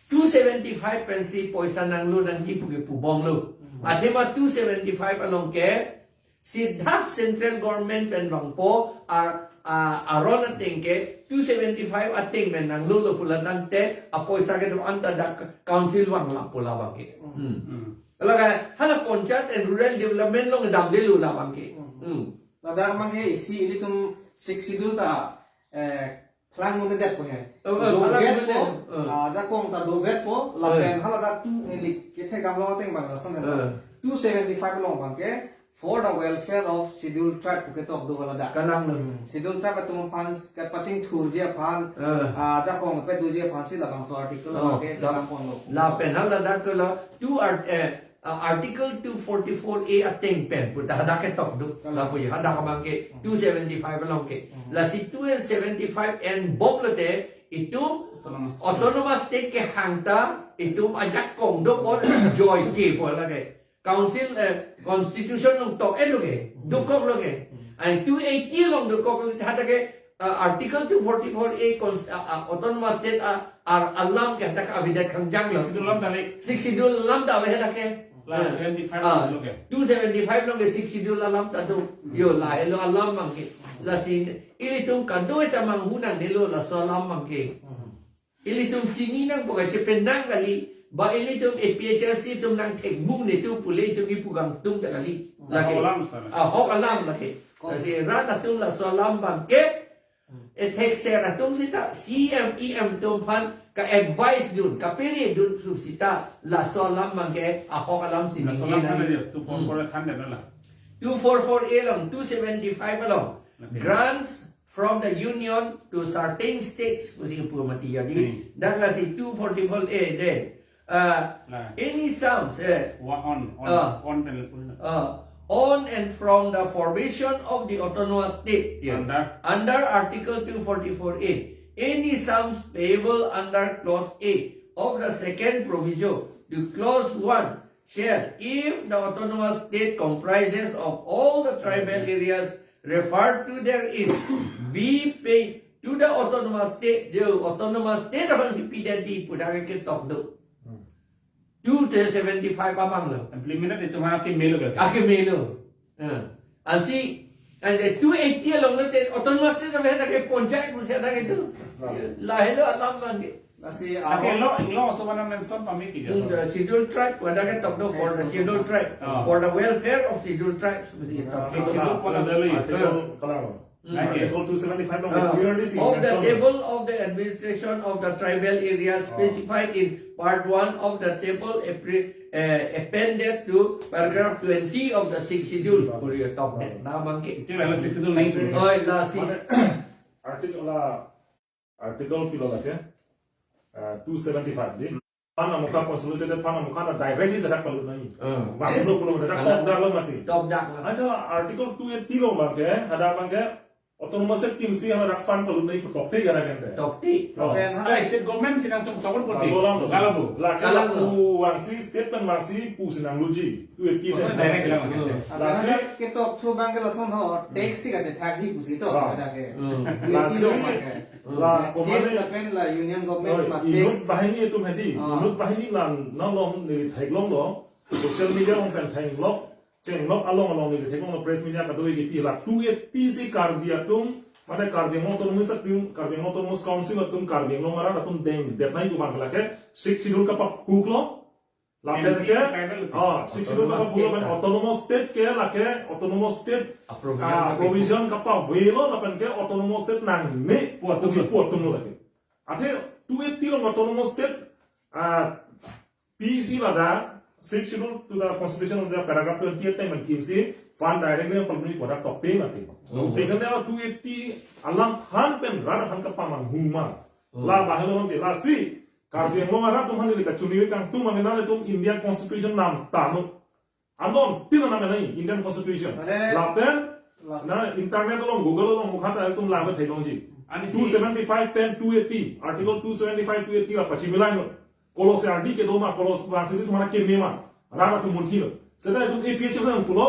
two seventy-five pensi poisa nanglo nangji pu kepubomlo. Hmm. Athema two seventy-five along ke sidha central government pen vangpo a, a, aron ateng ke two seventy-five ateng pen nanglolo pulo tangte apoisa kedo-an ta dak council vanglo pu labangke. Hmm. Hmm. Hala ka, hala Panchayat and Rural Development along damdelo labangke. Hmm. Hmm. Ladak abangke isi ilitum Sixth Schedule ta, eh, phelang un-edetpo he. Oh, oh, phelang un-edet. Dovetpo, oh. Ah, ajakong ta dovetpo, lapen, eh, hala dak tu neli kethek gamlo ateng abang lason he. Eh. Two seventy-five along abangke, for the welfare of Scheduled Tribe pu ketok do hala dak. Kalang lo. Hmm. Scheduled Tribe atum aphan kapachingthurji aphan, eh, ah, ajakong pedoji aphansi labangso article, oh, abangke la-, chelang ponlo. Lapen hala dak ke la two art-, eh, ah, Article two forty-four A ateng pen pu ta hadak ketok do. Kalang. Lapu ya, hadak abangke, hmm, two seventy-five along ke. Hmm. Lasi two seventy-five enbomlote itum autonomous state, autonomous state kehang ta itum ajakong dopon joike pu lake. Council, eh, constitution along tok-etlo ke, hmm, dokoklo ke. Hmm. Ai two eighty along dokoklo, hadak ke, ah, Article two forty-four A cons-, ah, ah, autonomous state, ah, ar alam ke hadak avedet khangjanglo. Sixth Schedule alam ta ave. Sixth Schedule alam ta ave hadak ke. La, ah, seventy-five ah, along ke. Two seventy-five along ke Sixth Schedule alam ta do. Hmm. Yo, lahelo alam abangke. Lasi ilitum kado-eta manghu nangnelo laso alam abangke. Hmm. Ilitum chini nangpo kachepenang kali, ba ilitum A P H L C atum nangthekbung netu pule itum kipu kangtung ta kali. Hmm. Lake. Ahok alam sana. Ahok alam lake. Kong. Lasi rat atum laso alam abangke, hmm, ethekser atum sita, C M, E M atum aphan ka-advice dun, kapere dun su sita, laso alam abangke ahok alam si. Laso alam ningje nang. Kan dia, two four four, hmm, than dia la. Two four four A along, two seventy-five along. Okay. Grants from the Union to certain states, pusi pu mati jadi. Hmm. Dak lasi two forty-four A de. Uh, la. Any sums, eh, wa-, on, on, ah, on pen, uh, on and from the formation of the autonomous state, yeah, under? Under Article two forty-four A, any sums payable under Clause A of the second proviso to Clause one shall, if the autonomous state comprises of all the tribal areas referred to therein, be paid to the autonomous state. Jo, autonomous state aphansi pidet di pu dak ketok do. Hmm. Two seventy-five abang lo. Implement itum aphan akemelo ke? Akemelo. Eh. Ansi, and the two eighty alonglote autonomous state ave hadak ke, ponchayat pusi hadak ke do. Hmm. Lahelo alam abangke. Lasi, ah, okay, law, law so mana mention pameki ya. Hmm, the Scheduled Tribe, pu hadak ketok do for the Scheduled Tribe, ah, for the welfare of Scheduled Tribes, pusi ketok. Ah, Sixth Schedule pu hadak lo ya. Article, ah, kalang. Hmm. Lake. Article two seventy-five along, ah, clearly si, of the mention. Table of the administration of the tribal areas, ah, specified in Part one of the table appre-, eh, appended to paragraph twenty of the Sixth Schedule. Puri top net. Na abangke. Itu la Sixth Schedule nai si. Oi, la si. Mane, article la Article pilo lake, eh, two seventy-five di. Fund amokha, consolidated fund amokha na directly hadak palut nai. Hmm. Wak lo pulo hadak, kalang, top dak lo mati. Top dak lo. Ada Article two eighty along abangke, hadak abangke, Autonomous state kimsi hana rak fund palut nai pu tokte gara kan de. Tokte. Oh. Lapen hana Ala state government si nangchongchong pon ti. Laso alam lo. Alam lo. Lake Alam lo. Lapu vangsi state pen vangsi pu si nangluji. Tu eti Maksudnya de. Direct lang kan de. Lasi Ata ketok thu abang ke lason ho tax si kachethakji pusi to. Ah. Ada ke. Hmm. Iti Lasi lo pakai. La State komane lapen la union government Oh, ma inut tax. Bahini atum hedi. Ah. Inut Bahini lang nalong neli theklong lo. Social media along pen theklong lo. Chenglok along along neli theklong lo, press media kado iki pi la tu eti si Karbi atum, mane Karbi Anglong Autonomous atum, Karbi Anglong Autonomous Council atum, Karbi Anglong arat atum dengdet nai pu abang lake Sixth Schedule kapaphuk lo. Lapen ke, Tribal atum. Oh, Sixth Schedule Autonomous kapaphuk lo, state. Autonomous state ke lake Autonomous State A provision ah, kapaphuk. Provision kapave lo, lapen ke Autonomous State nangne Puatum lo. Puatum lo lake. Athe tu eti along Autonomous State ah, P C ladak, Sixth Schedule to the Constitution of the paragraph twenty-eight teng man kimsi fund directly nangpaluni pu dak tokpe mati. Hmm. Recently tu eti alangphan pen rat aphan kapamanghuma. Hmm. La bahelo nonte lasi Karbi Anglong arat atum aphan neli kachini kangtung mangenang atum India Constitution nam tanu. Anon tin nam nai Indian Constitution. Mane- Lapen Lasi na internet along Google along mukha ta atum lang theklongji. Ani si Two seventy-five pen two eighty, Article two seventy-five, two eighty la pachimilang lo. Kolos ardi kedo ma, kolos vangsi atum mana keme ma. Rara atum munthi lo. Seta atum A P H L sa pulo.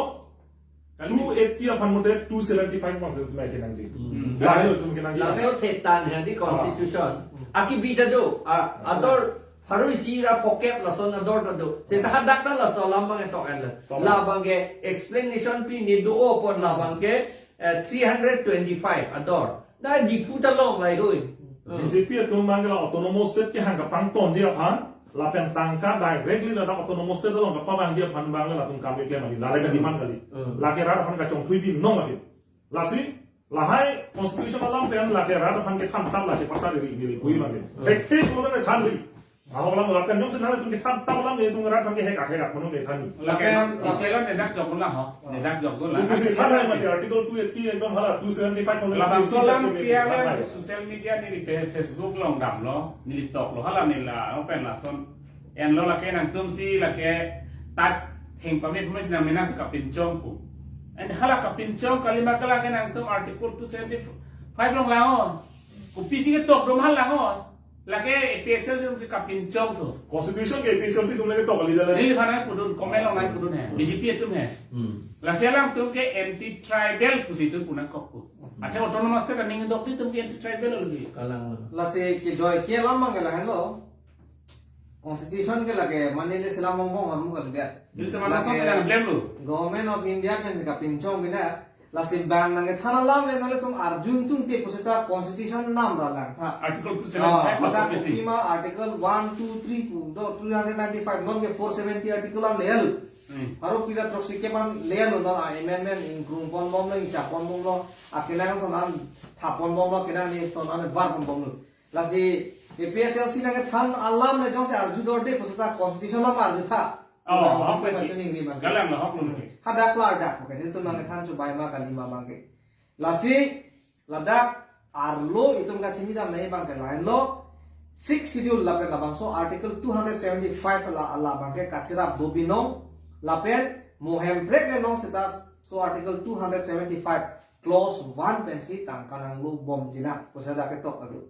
Two eighty aphan mote two seventy-five ma se mai kenangji. Hmm. Lahai lo atum kenangji. Laso thetan hadi constitution. Aki bita do. A- Ador harui si ra pocket lason ador ta do. Seta hadak ta laso alam bang etok en le. Labang ke explanation pine do-o pon labang ke eh, three hundred twenty-five ador. Na jiphu ta long lahai hui. Hmm. B J P atum abang ke la Autonomous State kehang kapangtonji aphan, lapen tangka directly ladak Autonomous State along kapavangji aphan abang ke latum kam keklem adi, lale ka demand kali. Hmm. Lake rat aphan kachongthui binong adi. Lasi, lahai constitution alam pen lake rat aphan kethan tap la chepatar ri neli pui abang ke. Hmm. Thek thek lo le than ri. Ahok alam lapen jongsi nanglitum kethan tap alam nelitum rat aphan kehek ahek aphan neli than ri. Lake, lake la nedak jokun la ho. Nedak jokun la. Itu sih kan hai mati Article two eighty ekdom hala two seventy-five kalau Labangso alam two seventy-five kiyang kan hai. Social media neli pe Facebook along damlo, neli toklo hala neli la open lason. Enlo lake nangtum si lake tat theng pame pame si nang mena si kapinchong pu. And hala kapinchong kali ma ke lake nangtum Article two seventy-five along lang ho. Kopi si ketok dum hala ho. Lake A P H L si kapinchong tu. Constitution ke A P H L si atum lake tok kali dah. Neliphan nangpudun, comment along nangpudun he. B J P atum he. Hmm. Lasi alangtum ke anti tribal pusi itum pu nangkok pu. Athe Autonomous State aning dokri atum ke anti tribal lo lagi. Kalang lo. Lasi kedoi ke alam abang ke lahenlo. Constitution ke lake mane le selam bongbong harum kali dia. Ilitum mana song sedang blame lo. Government of India pen kapinchong bina. Lasi bang nangkethan alam le nanglitum arjun tungte pusita constitution nam ra langtha. Article two Ah, seventy-five maka lo besi. Kopima article one, two, three pu do three hundred ninety-five, non ke four seventy article am le el. Hmm. Haro pira throksi keman le el non, ah, amendment ingkrung ponbomlo, ingchap ponbomlo, akenangsot an thap ponbomlo, kenang ni son an var ponbomlo. Lasi A P H L si nangkethan alam le jongsi arju dorde pusita constitution alam arjutha. Oh, Bang oke. ke pachuning ni bang. Galang lo, hok lo ke. Hadak klardak, oke, nelitum nangkethan chubai ma kali ma bang ke. Lasi ladak arlo itum kachinidam nai bang ke lahenlo. Sixth Schedule lapen labangso Article two hundred seventy-five la, labang ke kachirap do binong, lapen mo hemprek le long seta so Article two hundred seventy-five clause one pensi tangka nanglobomji nang, pusita ketok kali.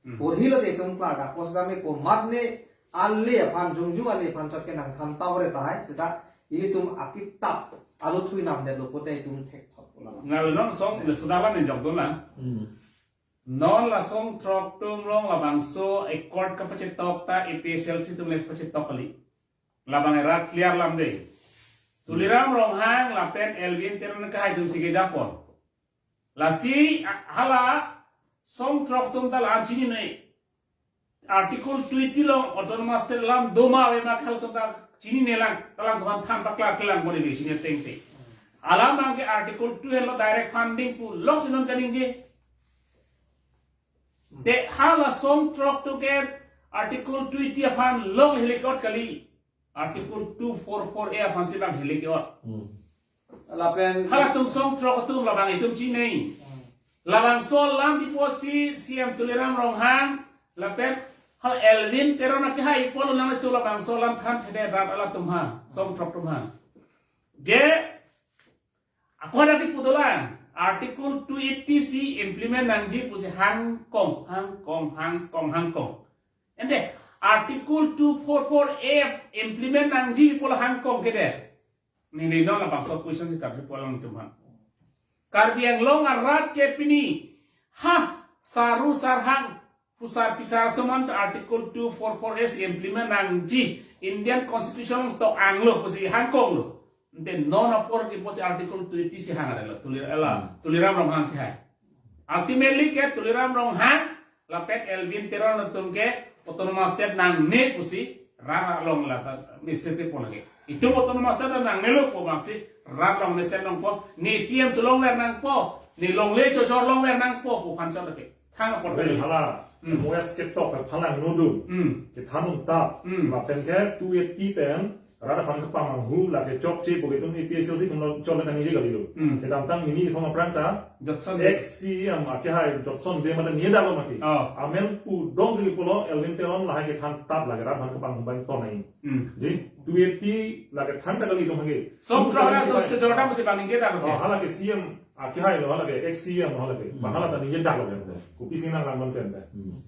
Hmm. Porhi lote itum klardak, pusita me komatne ale aphan, jongjong ale aphan chot ke nangthan tau re tahai, seta ilitum akitap alo thui namdetlo pote itum thekthok pulang. Ngal non song le sudah la nejok dun la. Hmm. Non la song throk atum along labangso accord kapachetok ta A P H L si atum le pachetok kali. Labang erat clear lam de. Tuliram Ronghang lapen Elwin Teron kahai atum si kejapon. Lasi a- hala song throk atum ta la chinine. Article two eighty along Autonomous State alam do ma ave ma ke halatum ta chinine lang, ta alangtum aphan than paklar kelang boni di chinine tengte. Alam abang ke Article two lo direct funding pu lok si non kaningje. Te hala song throk atum ke Article two eighty aphan lok le helek-ot kali. Article two four four A aphan si bang helek-ot. Hmm. Lapen Halatum song throk atum labang itum chinine. Labangso alam di pusi C M Tuliram Ronghang lapen hal Elwin Teron akehai pulo nangtum labangso alam thanthedet rat alatum ha, song throk atum ha. Je ako ada di pudolan. Article two eighty C implement nangji pusi hangkong, hangkong, hangkong, hangkong. Ante Article two forty-four A implement nangji pulo hangkong kedet. Neli non labangso question si karju pulang teman. Karbi Anglong arat ke pini ha saru sarhang pusar pisar teman Article two forty-four A si implement nangji Indian Constitution to anglo pusi hangkong lo. Ante non apor ke pusi Article two eighty C hang ada lo. Tulir ela, hmm, Tuliram Ronghang ke hai. Ultimately ke Tuliram Ronghang lapen Elwin Teron atum ke Autonomous State nangne pusi rat along la ta message si pon lake. Itum Autonomous State nangnelo pu bangsi rat along message longpo, ne C M cholongver nangpo, ne longle chojor longver nangpo pu aphan chot lake. Thang apor. Well, hala, hmm, M O S ketok ke phalang nudun. Hmm. Kethan un tap. Hmm. Lapen ke two eighty pen rat aphan kepamanghu lake chokche pu ke itum A P H L C atum lo chot le kaningje kalilo. Hmm. Kedamtang neli ithom aphrang ta Jotson Deb. Ex C M akehai Jotson Deb mate ningje daklo mati. Oh. Amen pu dong si pulo Elwin Teron lahai kethan tap lake rat aphan kepamanghu abang to nai. Hmm. Di two eighty lake than ta kali itum hage. Song Two seventy-five. Chot atum chojor atum si bang ningje daklo. Oh, halake C M akehai lo halake, ex C M lo halake. Hmm. Bang hala ta ningje daklo ke. Kopi si nanglang man ke. Hmm.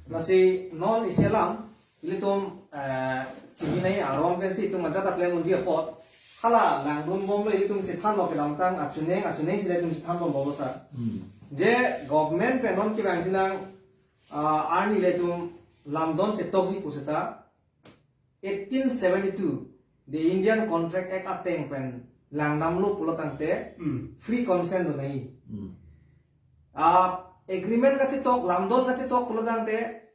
Lasi non isi alam, ilitum, eh, chinine aron pensi itum ajat aklem unji apot. Hala langdun bomlo ilitum chethanlo kedamtang achinine, achinine si ilitum chethan bomlo sa. Hmm. Je government pen non kevangji nang, ah, arni ilitum lamdon chetok si pu seta, eighteen seventy-two, the Indian Contract Act ateng pen langdamlo pulo tangte, Hmm. free consent do nai. Hmm. Ah, agreement kachetok, lamdon kachetok pulo tangte,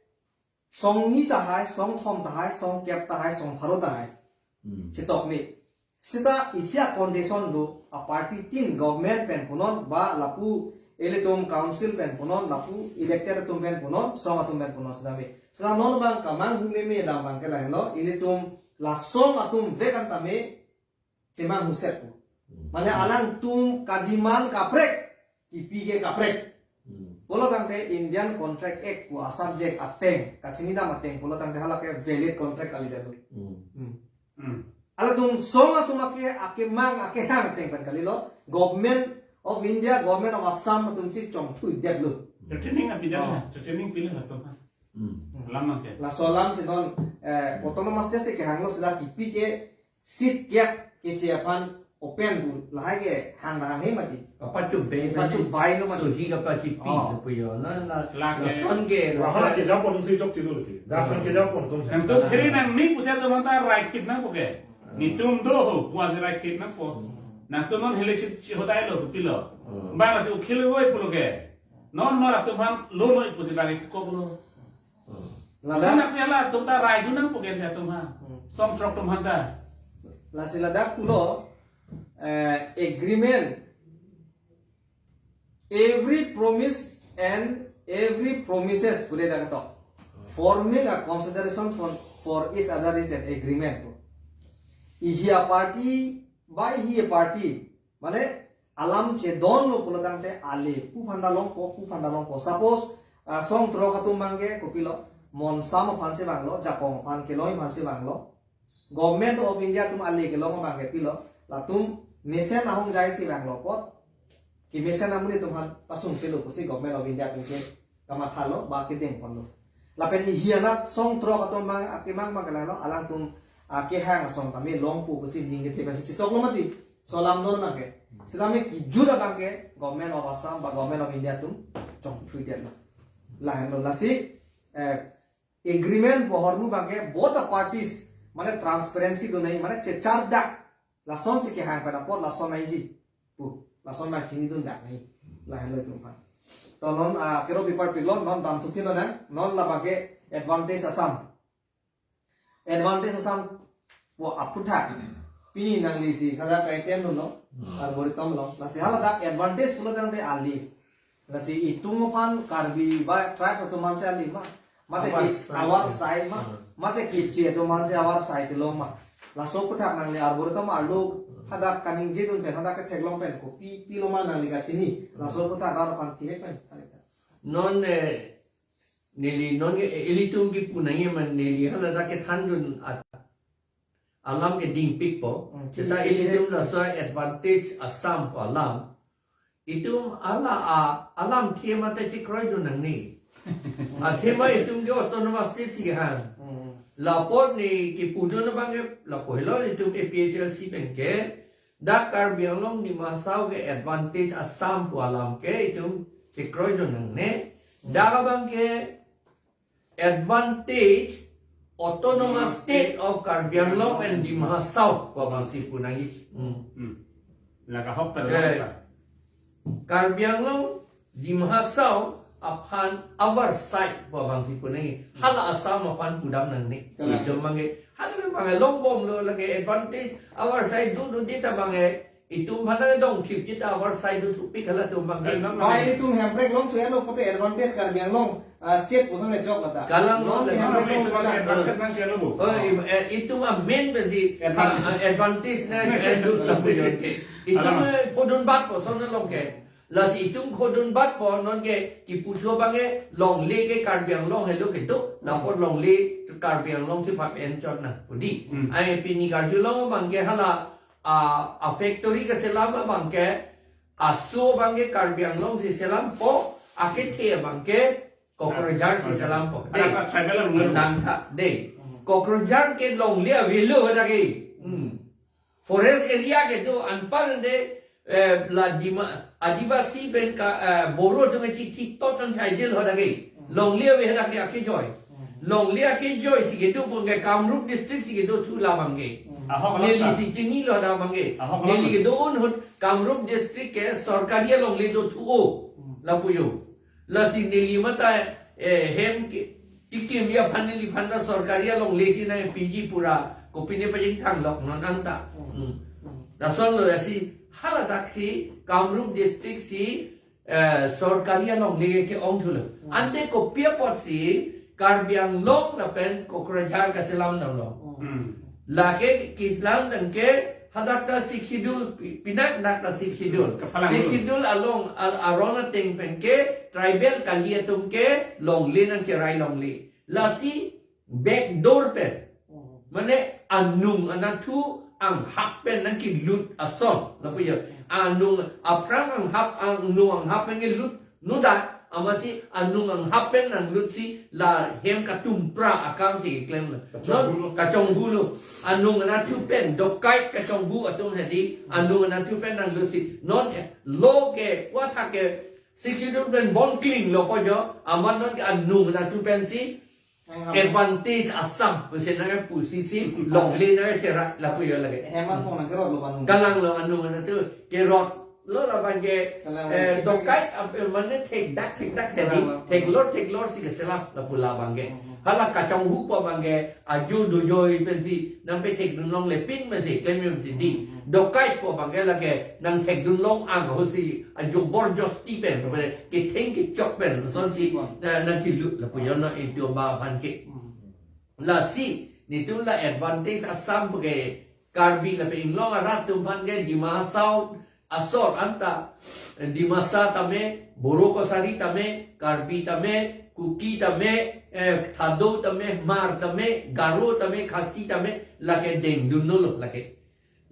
song ni tahai, song thom tahai, song kep tahai, song pharo tahai. Hmm. Chetok me. Seta isi a condition do, a party tin government pen punon, ba lapu ilitum council pen punon, lapu elected atum pen punon, song atum pen punon seta me. Seta non bang kamanghu meme dam bang ke lahenlo, ilitum la song atum vek an tame chemanghu set pu. Hmm. Mane alangtum kadiman kaprek, kipi ke kaprek. Hmm. Pulo tangte Indian Contract Act pu a subject ateng, kachini dam ateng, pulo tangte halake valid contract kalidet lo. Hmm. Hmm. Hmm. Halatum song atum ake, akemang, akehang ateng pen kalilo, Government of India, Government of Assam atum si chongthuidet lo. Training apidet Oh. na, training pilo latum ha. Hmm. Alam ke. Laso alam si non, eh, autonomous state si kehanglo seta kipi ke seat kep keche aphan open pu lahai ke hang hang he mati. Kapachum bai Pachum bai lo mati. Sohi kapachipi Oh. lo pu yo. Na, na, Lake. lason ke, Wah, hala kejapon si chokche lo ke. Dak Hmm. kejapon atum. Nangtum kiri nangning pusi atum anta rai khit nangpo ke. Hmm. Netum do ho, puasi rai khit nangpo. Hmm. Nangtum non hele chit chit hodai lo, pilo. Hmm. Bang si ukhil woi pulo ke. Non mar atum aphan lo noi pusi bang kok lo. Hmm. Ladak Ladak si hala atum ta rai dun nangpo ke atum ha. Hmm. Song throk atum aphan ta. Lasi ladak pulo, eh, agreement. Every promise and every promises pule dak to. Forming a consideration for, for each other is an agreement. Ihi a party, ba ihi a party. Mane alam chedon lo pulo tangte ale pu aphan ta longpo, pu aphan ta longpo. Suppose, ah, song throk atum bang ke kopilo, Monsam aphan si bang lo, Jakong aphan kelong aphan si bang lo. Government of India atum ale kelong bang ke pilo, latum mesen ahong jai si bang lo apot, kemesen amonit atum aphan pasung selo pusi Government of India atum ke kamatha lo, ba kedeng pon lo. Lapen ihi anat song throk atum bang akemang bang ke lahenlo, alangtum akehang ason tame longpo pusi ning kethe pensi chetok lo mati. So lamdon bang ke. Sitame kijut abang ke Government of Assam ba Government of India atum chongthuidet lo. Lahenlo lasi, eh, agreement pu ahormu bang ke both the parties, mane transparency do nai, mane chechardak, lason si kehang pen apot lason naiji pu, lason bang chinidun dak nai, lahenlo itum aphan. To non, ah, kero bipar pik lo, non dam thupi lo nang, non labang ke Advantage Assam. Advantage Assam pu aphuthak pini nangli si hala kai tem lo, Hmm. algorithm lo. Lasi haladak advantage pulo tangte ali. Lasi itum aphan Karbi ba tribe atum aphan si ali ma. Mate Our ki side. Our side ma. Hmm. Mate ki chi atum aphan si our side lo ma. Laso aphuthak nangli algorithm arlo hadak kaningje dun pen hadak ketheklong pen kopi pilo ma nangli kachini. Laso aphuthak rat aphan thirek pen. Non, eh, neli non ke, eh, ilitum kipu nangji ma neli haladak kethandun at alam ke dingpikpo. Hmm, Seta chiri, chiri. ilitum laso Advantage Assam pu alam. itum hala a alam thema ta chekroidun nangne. Athema itum ke autonomous state si kehang. Hmm. Lapu ne kepudun abang ke lapu helo itum A P H L C pen ke. Dak Karbi Anglong Dima Hasao ke advantage Assam pu alam ke itum chekroidun nangne. Dak abang ke advantage Autonomous State of Karbi Anglong and Dima Hasao pu abang si pu nangji. Hmm. Hmm. La kahok ta Eh, sa. Karbi Anglong, Dima Hasao aphan our side pu abang si pu nangji. Hala Assam aphan pudam nangne. Kalang. Itum abang ke, hala abang ke longbom lo lake advantage our side do do di ta abang ke. Itum aphan dongthip kita our side do thupik halatum abang ke. Eh, non, non. Bai itum hemprek longthu-etlo pote advantage Karbi Anglong, ah, state puson le chok lata. Kalang non, non, le non, hemprek non, longthu-et. Advantage nang sialo bu. Oh, i-, eh, itum a main pensi, Advantage. Ah, advantage na, eh, do lapu yo ke. Itum, Alam. Eh, pudun bat puson along ke. Lasi itum pudun bat pu non ke kiputhu abang ke longle ke Karbi Anglong helo kedo. Lapu longle Karbi Anglong si pap en chot na pudi. Hmm. Ai pini karjulong abang ke hala a, a factory keselam abang ke, aso abang ke Karbi Anglong si selampo, akethe abang ke Kokrajhar si Kokrajhar. Selampo. Ada dei. Apa tribal ang lalu? Langtha, dei. Hmm. Kokrajhar ke longle avelo hadak ke. Hmm. Forest area kedo anpar de, eh, la Dima, Adivasi pen ka, eh, Boro atum si thiktot an saidil hadak ke. Hmm. Longle ave hadak ke akejoi. Hmm. Longle akejoi si kedo abang ke Kamrup district si kedo thu labang ke. Hmm. Ahok, ahok, Neli sir. Si chinilo hadak abang ke. Ahok, ahok. Neli kedo un ahut Kamrup district ke sorkari alongle do thu o. Hmm. Lapu yo. Lasi neli mata, eh, hem ke, tikim ya aphan neliphan ta sorkari alongle si nangpiji pura. Kopine pajingthang lok non anta. Hmm. Hmm. Hmm. Lason lo lasi haladak si Kamrup district si eh, sorkari alongle ke-ong thulo. Hmm. Ante kopi apotsi Karbi Anglong lapen Kokrajhar kaselam damlo. Hmm. Lake keselam dam ke hadak ta Sixth Schedule pi-, pinak dak ta Sixth Schedule. Kaphalang Sixth dulu. Schedule along al-, aron ateng pen ke tribal kali atum ke longle nangcherai longle. Lasi backdoor pen. Hmm. Mane anung anatthu anghap pen nangkelut ason. Lapu yo. Anung aphrang anghap, anung anghap pen kelut noda. Amatsi anung anghap pen nanglut si la hem katumpra akam si klemlo. Kachonghu lo. Non kachonghu lo. Anung anatthu pen dokai kachonghu atum hedi. Anung anatthu pen nanglut si. Non, eh, lo ke, wa tha ke, Sixth Schedule pen bom klinglo ko jo. Amat non ke anung anatthu pen si Ang hap. Advantage Assam, pusi nangpu si si, longle nangcherai, lapu yo lake. Hemat pon nangkerot lo ban. Kalang lo anung anatthu, kerot lo labang ke, Kalang eh, si dokai, ap-, mane thekdak, thekdak, Kalang thedi, lo. Theklor, theklor si keselam, lapu labang ke. Hmm. Hala kachonghu pu abang ke, ajo dojoi pensi, nangpethekdun longle pin pensi, klem yo tidi. Hmm. Dokai pu abang ke lake, nangthekdun long-ang ahut si, ajo borjosti pen, pen, ketheng kechok pen, lasonsi, Wan. Na, nangkelut lapu yo non itum aphan ke. Hmm. Lasi, netum la advantage Assam pu ke Karbi lapen inglong arat atum aphan ke Dima Hasao asor anta, Dimasa tame, Boro Kachari tame, Karbi tame, Kuki tame, eh, Thado tame, Hmar tame, Garo tame, Khasi tame, lake dengdun nolo lake.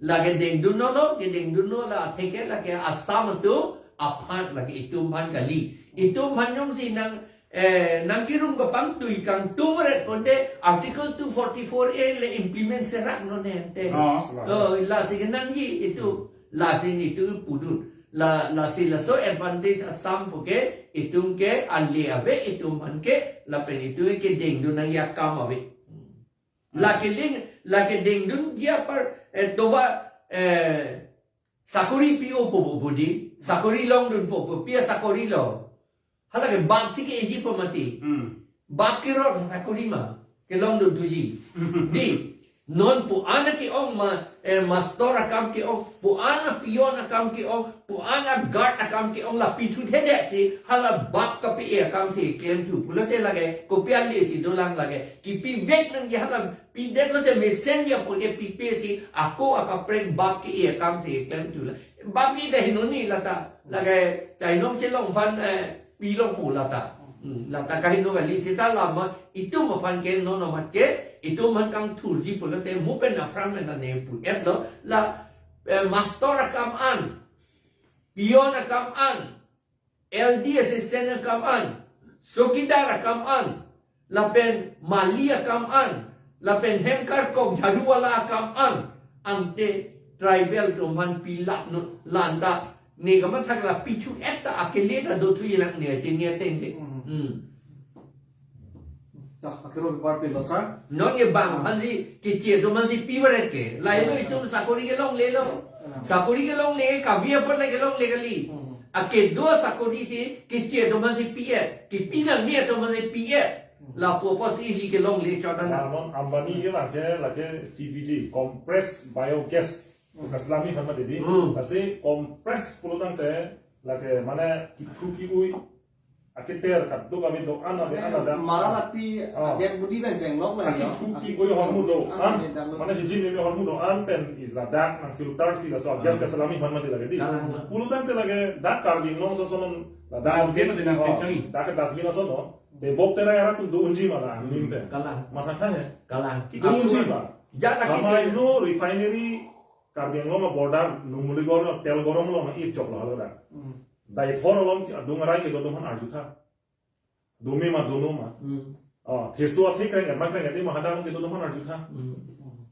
Lake dengdun nolo, kedengdun nolo atheke lake Assam atum aphan lake itum aphan kali. Itum aphan jongsi nang, eh, nangkerum kapangtui kangtung ret ponte Article two forty-four A le implement serak non ente. Oh, Oh, lasi kenangji itum. Lasi netum pudun. La, lasi laso advantage Assam pu ke itum ke ale ave itum aphan ke lapen itum ke dengdun nangji akam ave. Lake ling, lake dengdunji apar, eh, tovar, eh, sakori pi-o po po po di, sakori longdun po po, pi asakori lo. Halake bap si ke-eji po mati. Hmm. Bap kerot sakori ma, kelongdun thuji. Di, non pu-an ke-ong ma, eh, master akam ke-ong, pu-an peon akam ke-ong, pu-an guard akam ke-ong la pithuthedet si, hala bap kapi-e akam si klemthu. Pulote lake, kopi ale si dolang lake. Kipivek nangji hala pidet lote mesen ya pute pipe si, ako akaprek bap ke-e akam si klemthu la. Bap ke-e ta hinoni lata. Lake, chainong chelong aphan, eh, pilong po lata. Hmm, lata kaheno kali seta lama, itum aphan ke non amat ke, itum aphan kangthurji pulote, mu pen aphrang pen ta ne pu-et lo, la, eh, master akam an. Peon akam an, L D assistant akam an, chowkidar akam an, lapen mali akam an, lapen hem karkok jharu wala akam an, ante tribal atum aphan pilap non, lanta ne kamathak la pithu et ta akele ta dothu ilang ne chini ateng ke. Hmm. Dah, akhirnya berpikir lo, sir. Non ke bang aphansi kiche atum aphansi pivaret ke. Lahelo itum sakori kelonglelo. Sakori kelongle, kavi apot le kelongle kali. Hmm. Akedo sakori si kiche atum aphansi pi-et, kipi nangne atum aphansi pi-et. Hmm. Lapu apotsi ili kelongle chotan. Nah, non Ambani ke lake, lake C B G, compressed biogas. Hmm. Kachelamji aphan mati di. Hmm. Lasi compressed pulotangte lake mane kithu ki-ui aketer kadokave do-an ave, an ada. Mara api, ah, adet budi pen chenglok la, akithu ki-ui ahormu do-an. Mane hijim ni ahormu do-an pen isi ladak nang filter si laso gas kachelamji aphan mati lake di. Kalang, kalang. Pulotangte lake dak Karbi Anglong ason ason ladak dustbin pen nang, oh, pechangi. Dak ke dustbin ason no. Tebok terai arat atum do-unji ma la angnim pen. Kalang. Mathatha he. Kalang. Do-unji ma. Jana kiti. Amai no refinery Karbi Anglong a-border Numaligarh tel gorom along nang-ip choklo halo dak. Hmm. Deithor along adung arai kedo atum aphan arjutha. Dome ma dono ma. Hmm. Oh, Theso athe kreng ma kreng ma hadak along kedo atum aphan arjutha. Hmm.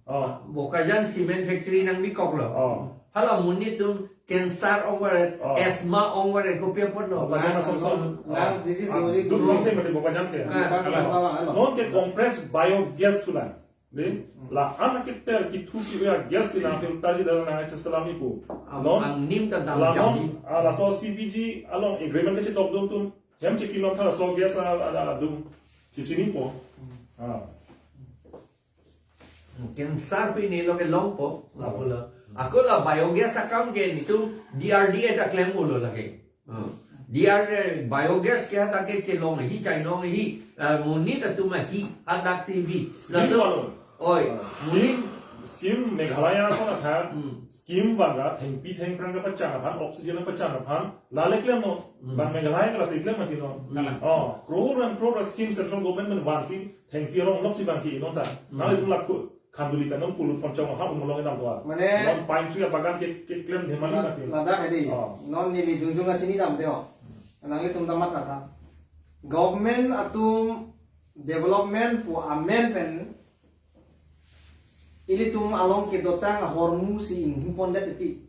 Oh. Bokajan cement factory nangbikoklo. Oh. Hala monit atum cancer ongvaret, oh, asthma ongvaret, kopi apotlo. Bokajan ason ason. Lungs disease, oh, lo di duk duk. Duk mate Bokajan ke. Ah. Research, ah, bang, bang, halo. Non ke compressed biogas thulang. Di, la-an aketer kithu ki-ui agas si nang filter si dak nang chechelamji pu. Am-, non, angnim ta dam la non, jam di. Ah, laso C B G along agreement kachetokdun atum hem chekim nangtha laso gas a, a, a, adung. Chechinipo. Ah. Cancer pi ne lo kelongpo, lapulo. Ako la biogas akam ke netum D R D A ta klem-olo lake. Hmm. D R, eh, biogas ke hadak ke chelongji, chailongji, eh, monit atum ahi, hadak si bi. Scheme. Laso, along. Oi, ah, monit. Scheme, scheme Meghalaya ason athak, hmm, scheme bang ke thengpi thengphrang kepachan aphan, oxygen kepachan aphan, la le klem non. Hmm. Bang Meghalaya ke lasi klem mati non. Hmm. Oh, crore and crore scheme central government vansi thengpi rong nok si bang ke-i non ta. Hmm. Nanglitum lakh khanduri pen non pulut ponchong ha umolong inam doa. Mane non pine tree abagan ke, keklem dhemali la, mati. Ladak hedi. Oh. Non neli jongjong kachinidamde ho. Nanglitum ta mathatha. Government atum development pu amen pen ilitum along kedotang ahormu si inghupondet titi.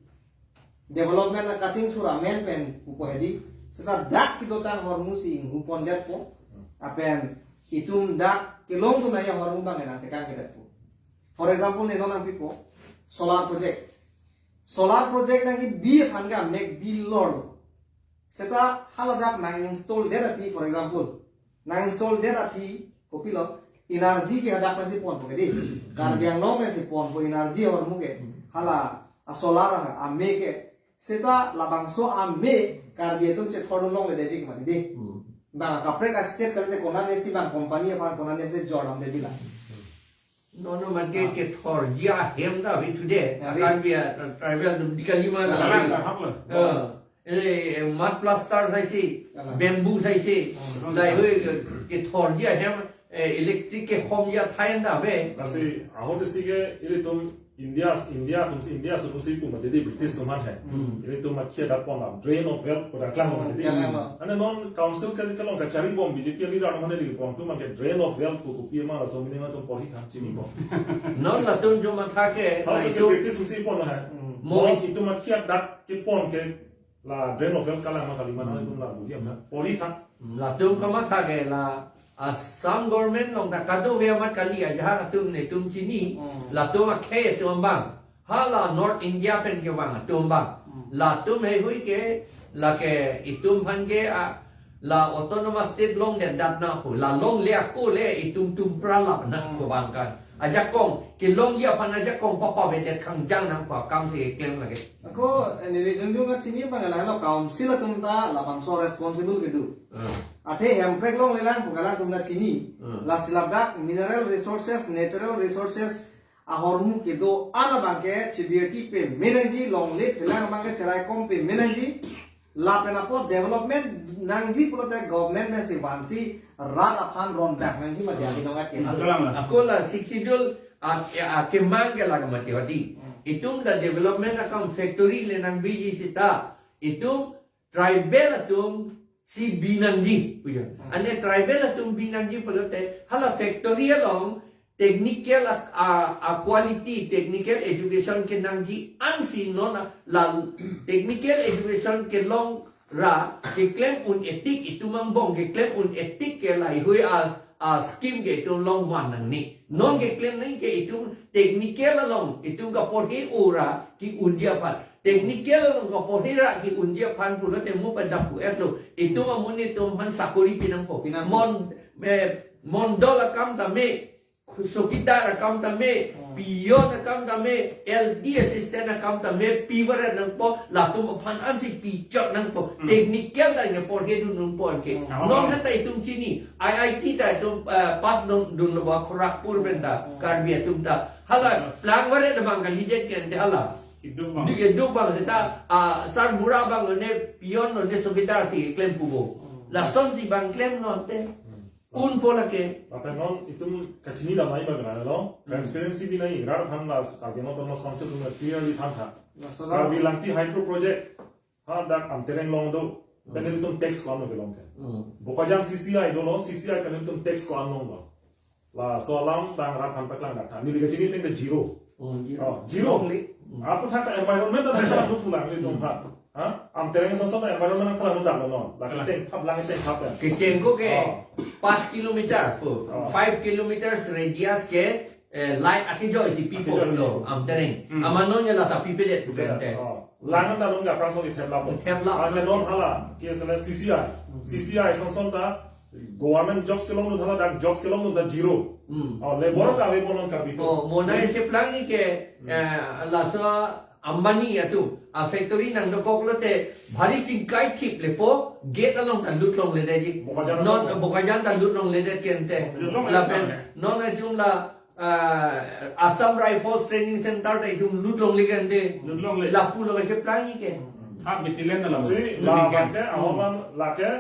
Development akachingsur amen pen pupo hedi. Seta dak kedotang ahormu si inghupondetpo. Lapen itum dak kelongdun ahormu bang nangtekang kedetpo. For example, ne non nangpipo solar project. Solar project nangkebi aphan ke amek bi lor. Seta haladak nang install det aphi, for example, nang install det aphi kopilo, energy ke hadak pensi ponpo ke di. Karbi Anglong pensi ponpo energy ahormu ke. Hala a solar ame ke. Seta labangso ame Karbi atum chethordun longledetji ke mati di. Hmm. Bang kaprek a state kalite konane si bang company aphan konane si jordamdetji la. Nono mate, ah, kethorji ahem ta ave today. Ave. Karbi a, a tribal atum di kali ma la. Kalang, kalang, kalang. Ah. Eh, eh, mud plaster saisi, kalang, bamboo saisi. Ah. Lahei hui ke, kethorji ahem, eh, electric kehomji athai ta ave. Lasi, ahut isi ke ilitum India, India atum si, India atum si pu mati di British atum aphan he. Hmm. Ilitum akhia dak pon la, drain of wealth pu dak lang, hmm, mati di. Kalang, kalang. Ane non council ke, kelong kacharibom B J P leader atum aphan di pon atum ke drain of wealth pu kopi ma laso meaning atum porhi tha, chinibom. Non latum jo matha ke, halaso ke itum British atum si pon he. Hmm. Mo non itum akhia dak kepon ke la drain of wealth kalang ma kali ma, hmm, itum la buji aphan porhi tha. Latum kamatha ke la Assam government along ta kadokave amat kali ajahak atum netum chini, hmm, latum akhei atum abang. Hala North India pen kevang atum abang. Hmm. Latum heihui ke, lake itum aphan ke, a, la autonomous state longdet nang pu, la longle ako le itum atum pralap nang, hmm, pu abang kan. Ajakong, kelongji aphan ajakong papavedet kangjang nang pu akam si klem lake. Ako, eh, neli jongjong kachini abang lahelo council atum ta labangso responsible kedo. Hmm. Athe Hemprek longlelang pu kalangtum ta chini. Hmm. Lasi ladak mineral resources, natural resources ahormu kedo-an abang ke chibirti pame nangji, longle phelang abang ke cheraikom pame nangji. Lapen apot development nangji pulote government pensi vansi rat aphan rondak nangji mati adi nongat ke. Hmm. Kalang, kalang. Ako la Sixth Schedule a, a, kemang ke la mati hadi. Hmm. Itum ta development akam factory le nangbiji seta Itum tribal atum si bi nangji pujo. Ante tribal atum bi nangji pulote hala factory along technical a, a, a quality, technical education kenangji ansi non la technical education kelong ra keklem un-etik, itum angbong keklem un-etik ke laheihui a, a scheme ke itum longvan nangne. Non keklem nangji ke itum technical along itum kaporhe ra ke-unji aphan. Technical along kaporhe ra ke-unji aphan pulote mo pada pu-etlo. Itum amonit atum aphan sakori pi nangpo. Pi nangpo. Mon, eh, mondol akam tame, chowkidar akam tame, Hmm. peon akam tame, L D assistant akam tame, pivaret nangpo, latum aphan ansi pichot nangpo. Hmm. Technical ta nge porhe dun nangpo anke. Hmm. Non hata itum chini, I I T ta itum, eh, pass dun, dunlo ba Kharagpur pen ta, Hmm. Karbi atum ta. Hala, Hmm. plang varet abang kalidet ke ante hala. Keduk abang. Di keduk abang seta, ah, sarbura abang ne peon ne chowkidar si klem pupo. Hmm. Lasonsi abang klem non te. Hmm. Unpo lake. Lapen non itum kachinidam nangji abang kena lo. Hmm. Transparency bi nangji, rat aphan la Karbi Anglong Autonomous Council atum clearly thantha. Laso Karbi Langti Hydro Project ha dak Amtereng along do. Hmm. Pen itum tax ko-an lo kelong ke. Hmm. Bokajan C C I dolo, C C I pen itum tax ko-an longlo. Laso alam tang rat aphan paklang dak. Neli kachini ateng ke zero. Hmm, zero. Oh, zero. Longle. Hmm. Aputhak environment ta thang tu pulang nelitum Hmm. aphan. Ha? Amtereng asonson environment nangpalangdunlo non. Lake Alah. tengthap lang tengthap ya. Kecheng ko ke Oh. five kilometer po. Oh. Five kilometers radius ke, eh, light akejoi si pipo Akejoi lo, pipo. Amtereng. Hmm. Amat non ya la ta pipedet Pipedet. bukan te. Oh. Lang ta longga prang so ithep lap. Ithep lap. Ante non hala, ke sele C C I. Hmm. C C I asonson ta government jobs kelongdun hala dak jobs kelongdun ta zero. Hmm. Oh, labor ta ave bo non Karbi. Oh, mo nangcheplang nangji ke, Hmm. eh, laso Ambani atum, a factory nangdokok lote, bhari chingkai thip lepo, gate along ta lut longledetji. Bokajan Non, asonson. Bokajan ta lut longledet ke ante. Lut longle Lapen, asonson. non atum la, ah, Assam Rifles Training Center ta itum lut longle ke ante. Lut longle. Lapu lo cheplang nangji ke. Hmm. Ha, bitilen na lapu. Si, Lut la nangji ke. abang ke, Hmm. ahok abang lake,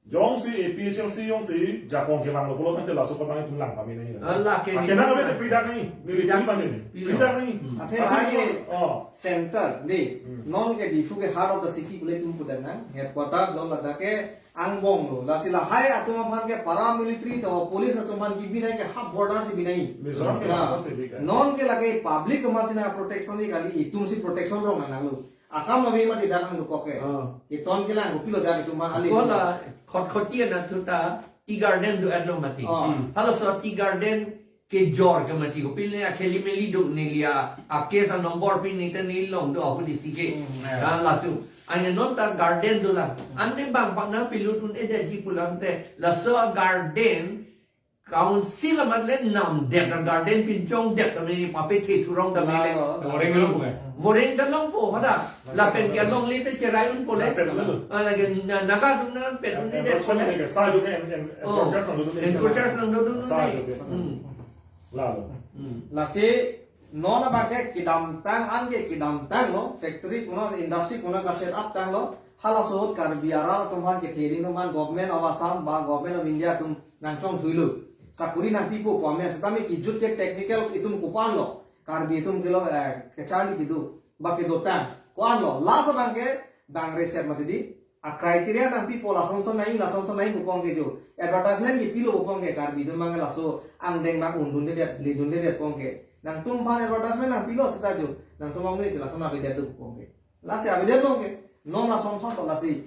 jongsi A P H L C jongsi jakong kevanglo pulo tangte laso kevang itum lang pame nangji. Ah, lake Ake ni. nang ave te pri dak nangji. Neli Pri dak. pri pame nangji. Pri Pri lo. dak nangji. Hmm. Athe Ati lahai ke Oh. center ni. Hmm. Non ke Diphu ke heart of the city pule itum pudet nang. Headquarters lo ladak ke angbong lo. Lasi lahai atum aphan ke paramilitary to police atum aphan kebi nangji ke ha border si bi nangji. Mizoram ke Nah, laso si bi ke. non ke lake public atum aphan si nang protection ni kali, itum si protection rong nang nanglo. Akam ave mati dak nangdokok ke. Oh. Itum kelang kopilo dak itum aphan ali. Kola khotkhoti anatthu ta tea garden do-etlo mati. Oh. Hmm. Halaso tea garden kejor ke mati, kopilo ne akheli meli do neli a, a case a number pi ne ta neli longdo ahut isi ke. Hmm. Ah, latum. Ane non ta garden dolang. Ante bang pak nangpilut un-edetji pulang te. Laso garden council amat le namdet, garden pinchongdet, kami papethe thurong kami le. Lalo. Voreng longpo. Voreng ta longpo, hada. Lapen ke longle te cherai unpo le. Lapen lo. Ah, lake na-, naga atum nangpet un-edet Enforcement po le. ke sa jo ke en-, en-, Oh. enforcers nangdodun. Enforcers nangdodun Sa le. jo ke. Hmm. Lalo. Hmm. Lasi non abang ke kedamtang an ke kedamtanglo, factory puna industry puna ka set up tanglo, halaso ahut Karbi arat atum aphan kethe ding atum aphan Government of Assam ba Government of India atum nangchongthuilo. Sakori nangpipo pu amen, setame kejut ke technical itum kopi-an lo. Karbi atum kelo, eh, kacharli kedo, ba kedotang. Ko-an lo, last abang ke, bang reset mati di. A criteria nangpipo lasonson nangji, lasonson nangji pu pong ke jo. Advertisement kepilo pu pong ke, Karbi atum abang ke laso angdeng abang undundedet, lidundedet pong ke. Nangtum aphan advertisement nangpilo seta jo. Nangtum abang ni lason avedetlo pu pong ke. Lasi avedet pong ke. Non lason thon to lasi.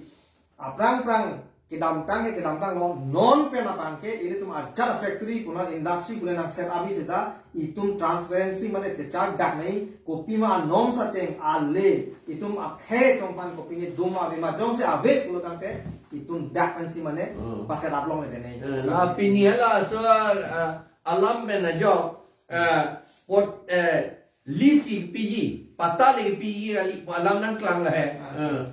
Aphrang phrang kedamtang ke kedamtanglo, non pen abang ke ilitum ajat factory puna industry puna nang set up seta itum transparency mane chechar dak nangji, kopima anom sateng ale itum akhei atum aphan kopine doma ave ma jongsi ave pulo tangte itum dak pensi mane Hmm. pa set up longledet nangji. Eh, la pini halaso, ah, alam pen ajok, ah, pot, eh, lease kepiji, patta le kepiji kali pu alam nangklang lahai. Ah, Eh.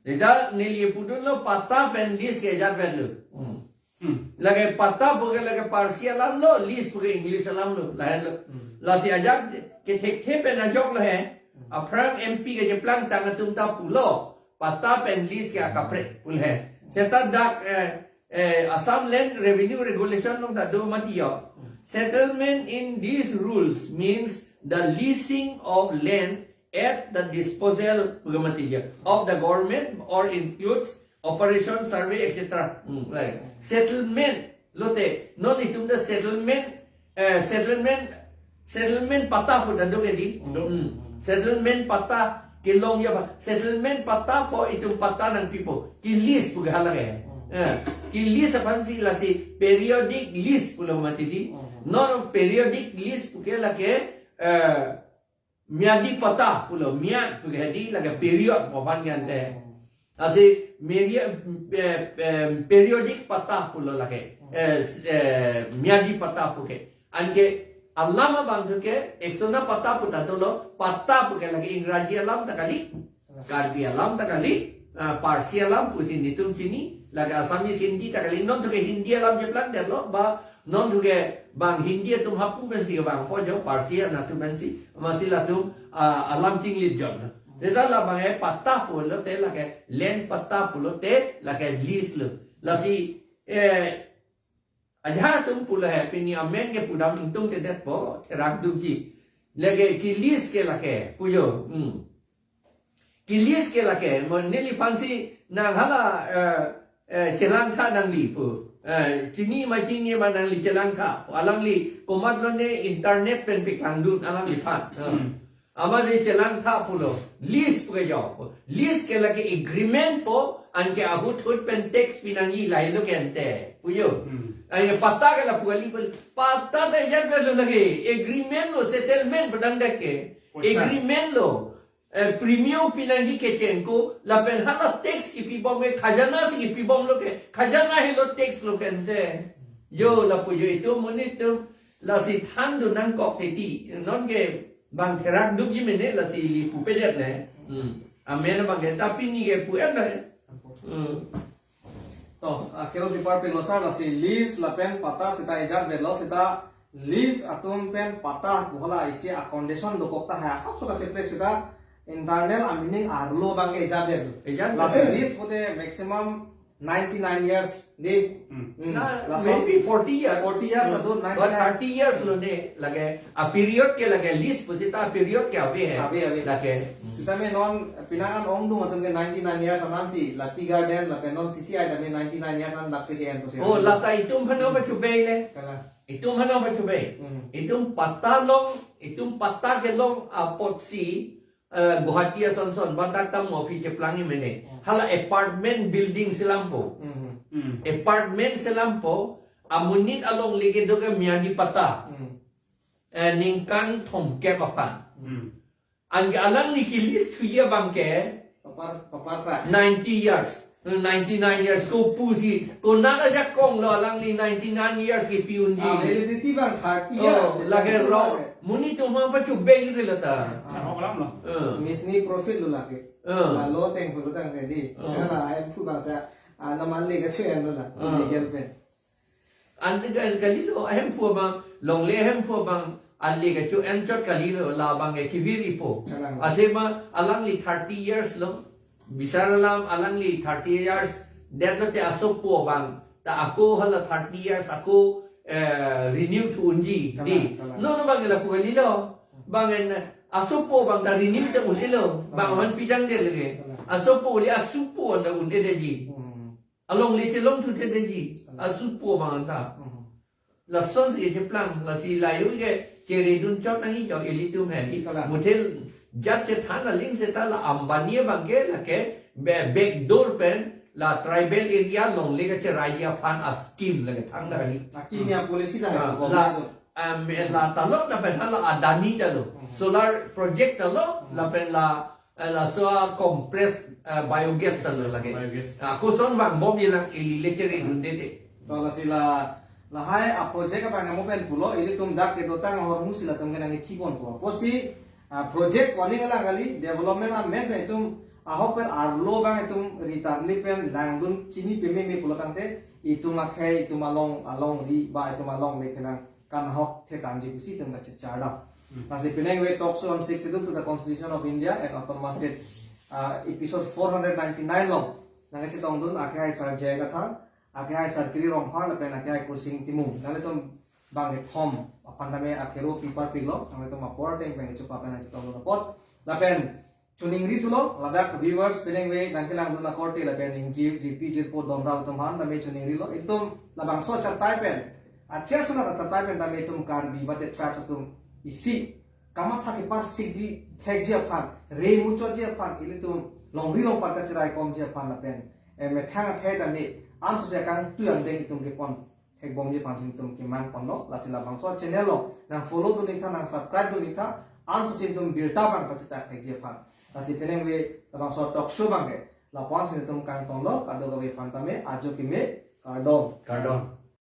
Seta neli pudunlo patta pen lease ke ajat pen lo. Hmm. Hmm. Lake patta pu ke lake Parsi alam lo, lease pu ke English alam lo, lahai lo. Hmm. Lasi ajat kethekthe pen ajok lahai. Hmm. Aphrang M P kacheplang tang atum ta pulo, patta pen lease ke akaprek pu lahai. Seta dak, eh, eh, Assam Land Revenue Regulation along ta do mati jo. Hmm. Settlement in these rules means the leasing of land at the disposal pu ke mati je, of the government or includes operation, survey, et cetera. Hmm, like settlement lote, non itum ta settlement, eh, settlement, settlement patta pu ta do ke di. Do. Hmm. Settlement patta kelong ya ba. Settlement patta pu itum patta nangpipo. Ki-lease pu ke hala ke. Hmm. Eh, ki-lease aphansi lasi periodic lease pulo mati di. Hmm. Non periodic lease pu ke lake, eh, myadi patta pulo, myad pu ke di lake period pu aphan ke ante. Hmm. Lasi meri-, eh, eh, periodic patta pulo lake. Eh, s-, eh, myadi patta pu ke. Anke alam abang thu ke ek sona patta pu ta dolo, patta pu ke lake Ingraji alam ta kali, Karbi alam ta kali, ah, Parsi alam pusi netum chini, lake Assamese Hindi ta kali, non thu ke Hindi alam cheplang detlo, ba non thu ke bang Hindi atum hapu pensi vangpo jo, Parsi anatthu pensi, amatsi latum, ah, alam chinglit jom. Seta labang e patta pulote lake land patta pulote lake lease lo. Lasi, eh, ajahak atum pulo he, pini amen ke pudam ingtungtedetpo, therak dukji. Lake ki-lease ke lake, pujo. Hmm. Ki-lease ke lake, mo neliphansi nang hala, eh, eh, chelangtha nangli pu. Eh, chini ma chini ma nangli chelangtha pu. Alangli komat lone internet pen peklangdun alangliphan. Eh. Hmm. Amatsi chelangtha pulo. Lease pu ke jo. Lease ke lake agreement pu, anke ahut hut pen tax pi nangji lahelo ke ante. Pujo. Hmm. Anke patta ke lapu kali pu. Patta ta ejat lo lake. Agreement lo, settlement padang dak ke. Poisa. Agreement lo. Eh, premium pi nangji kecheng ko, lapen hala tax kipi bom ke, khajana si kipi bomlo ke, khajana helo tax lo ke ante. Jo, lapu jo itum monit atum, lasi thandun nangkok teti, non ke bang therak dukji mene, lasi ili pupedet ne. Hmm. Amen abang ke, ta pini ke pu-en ne. Hmm. To, ah, kero tipar pilo sar, lasi lease lapen patta seta ejat velo, seta lease atum pen patta pu hala isi a-condition dokok tahai asapso kacheprek seta internal a-meaning arlo abang ke ejat det. Ejat det. Lasi lease pute maximum ninety-nine years di. Hmm. Hmm. Na, laso maybe forty years. Forty years. Hmm. Adu ninety-nine. But thirty years lo ne, lake a-period ke lake lease pu seta a-period ke ave hai. Ave, ave. Lake. Sitame non pinangan ongdung atum ke ninety-nine years anansi, la tea garden, lapen non C C I tame ninety-nine years an dak si ke-en pusi. Oh, lata itum aphan pachobei le. Kalang. Itum aphan pachobei. Hmm. Itum patta long, itum patta kelong apotsi, eh, Guwahati ason son, badak tam office cheplang mene. Hmm. Hala apartment building selampo. Hmm. Hmm. Apartment selampo, amonit alongle kedo ke myadi patta. Hmm. Eh, ningkan thomkep aphan. Hmm. Anke alangli ki-lease thuji abang ke Papar, papar ta. Ninety years, ninety-nine years, ko pusi, konat ajakong lo alangli ninety-nine years kipi unji. Ah, validity abang thirty years. Oh, lake ro, monit atum aphan pachobei ke lata. Ah. Ahok alam lo. Eh. Misni profit lo lake. Eh. La lo teng pulo tang tadi. Eh. Hala, ahem phu bangsa, ah, naman le kacho-en lo la. Eh. Legal pen. Ante ka-, kalilo, ahemphu abang, longle ahemphu abang, ale kacho-en chot kalilo, labang ke kevir-ipo. Kalang. Athema alangli thirty years lo, bisar alam alangli thirty years, det lote asopo abang, ta ako hala thirty years, ako, eh, renew thu unji, kalang, di. Kalang. Non abang lapu kalilo, bang en asopo abang ta renew ta un-elo, bang, kalang, aman pidang de lege. Kalang. Asopo le asupo anta un-edetji. Hmm. Alongle chelong thudetji, asupo abang anta. Mhm. Lasonsi kecheplang, lasi layo ke cheredun chot nangji jo ilitum hedi. Kalang. Muthe jat chethan aling seta la Ambani abang ke lake be-, backdoor pen la tribal area longle kacheraiji aphan a-scheme lake thangta kali. Akimi a-policy ta hai, ah, government la, to. Em, la talok lapen hala Adani ta lo. Mhm. Solar project ta lo, mhm, lapen la eh, laso compressed, eh, biogas ta lo lake. Biogas. Ah, koson vangbom ilang ili le cheredundede. To lasi la, lahai a-project abang mo pen pulo, ilitum dak kedotang ahormu si latum ke nangkethipon po. Apotsi, ah, project koning alang kali, development amen pen itum ahok pen arlo abang itum ritarli pen langdun chini pememe pulo tangte, itum akhei, itum along, alongri, ba itum alongle phelang kan ahok thetanji pusi itum kachechar dam. Hmm. Lasi penang we talk show on Sixth Schedule to the Constitution of India and Autonomous State, ah, episode four hundred ninety-nine along nangkachetongdun akhai Sar J I Kathar, akhai Sar Kiri Rongphar lapen akhai Kursing Timung. Nanglitum bangkethom aphan tame akhero pipar pilo, nanglitum apor teng pen kechopa pen nangchetongdun apot. Lapen choningri thulo, ladak viewers penang ve nangkelangdun akorte lapen ningje jirpi jirpo dondam atum aphan tame choningrilo. Itum labangso achatai pen, acherson achatai pen tame itum Karbi mate tribes atum isi kamatha keparsik ji thekji aphan, re muchotji aphan, ilitum longri longpat kacherai komji aphan lapen eh, methang akhei tame ansose kangtui angdeng itum kepon thekbomji aphan si itum keman ponlo. Lasi labangso channel along nang follow dun-ik tha, nang subscribe dun-ik tha, ansose itum birta abang pachitak thekji aphan. Lasi penang ve labangso talk show abangke lapu-an si itum kangtonlo, kadokave aphan tame ajo keme, kardom. Kardom.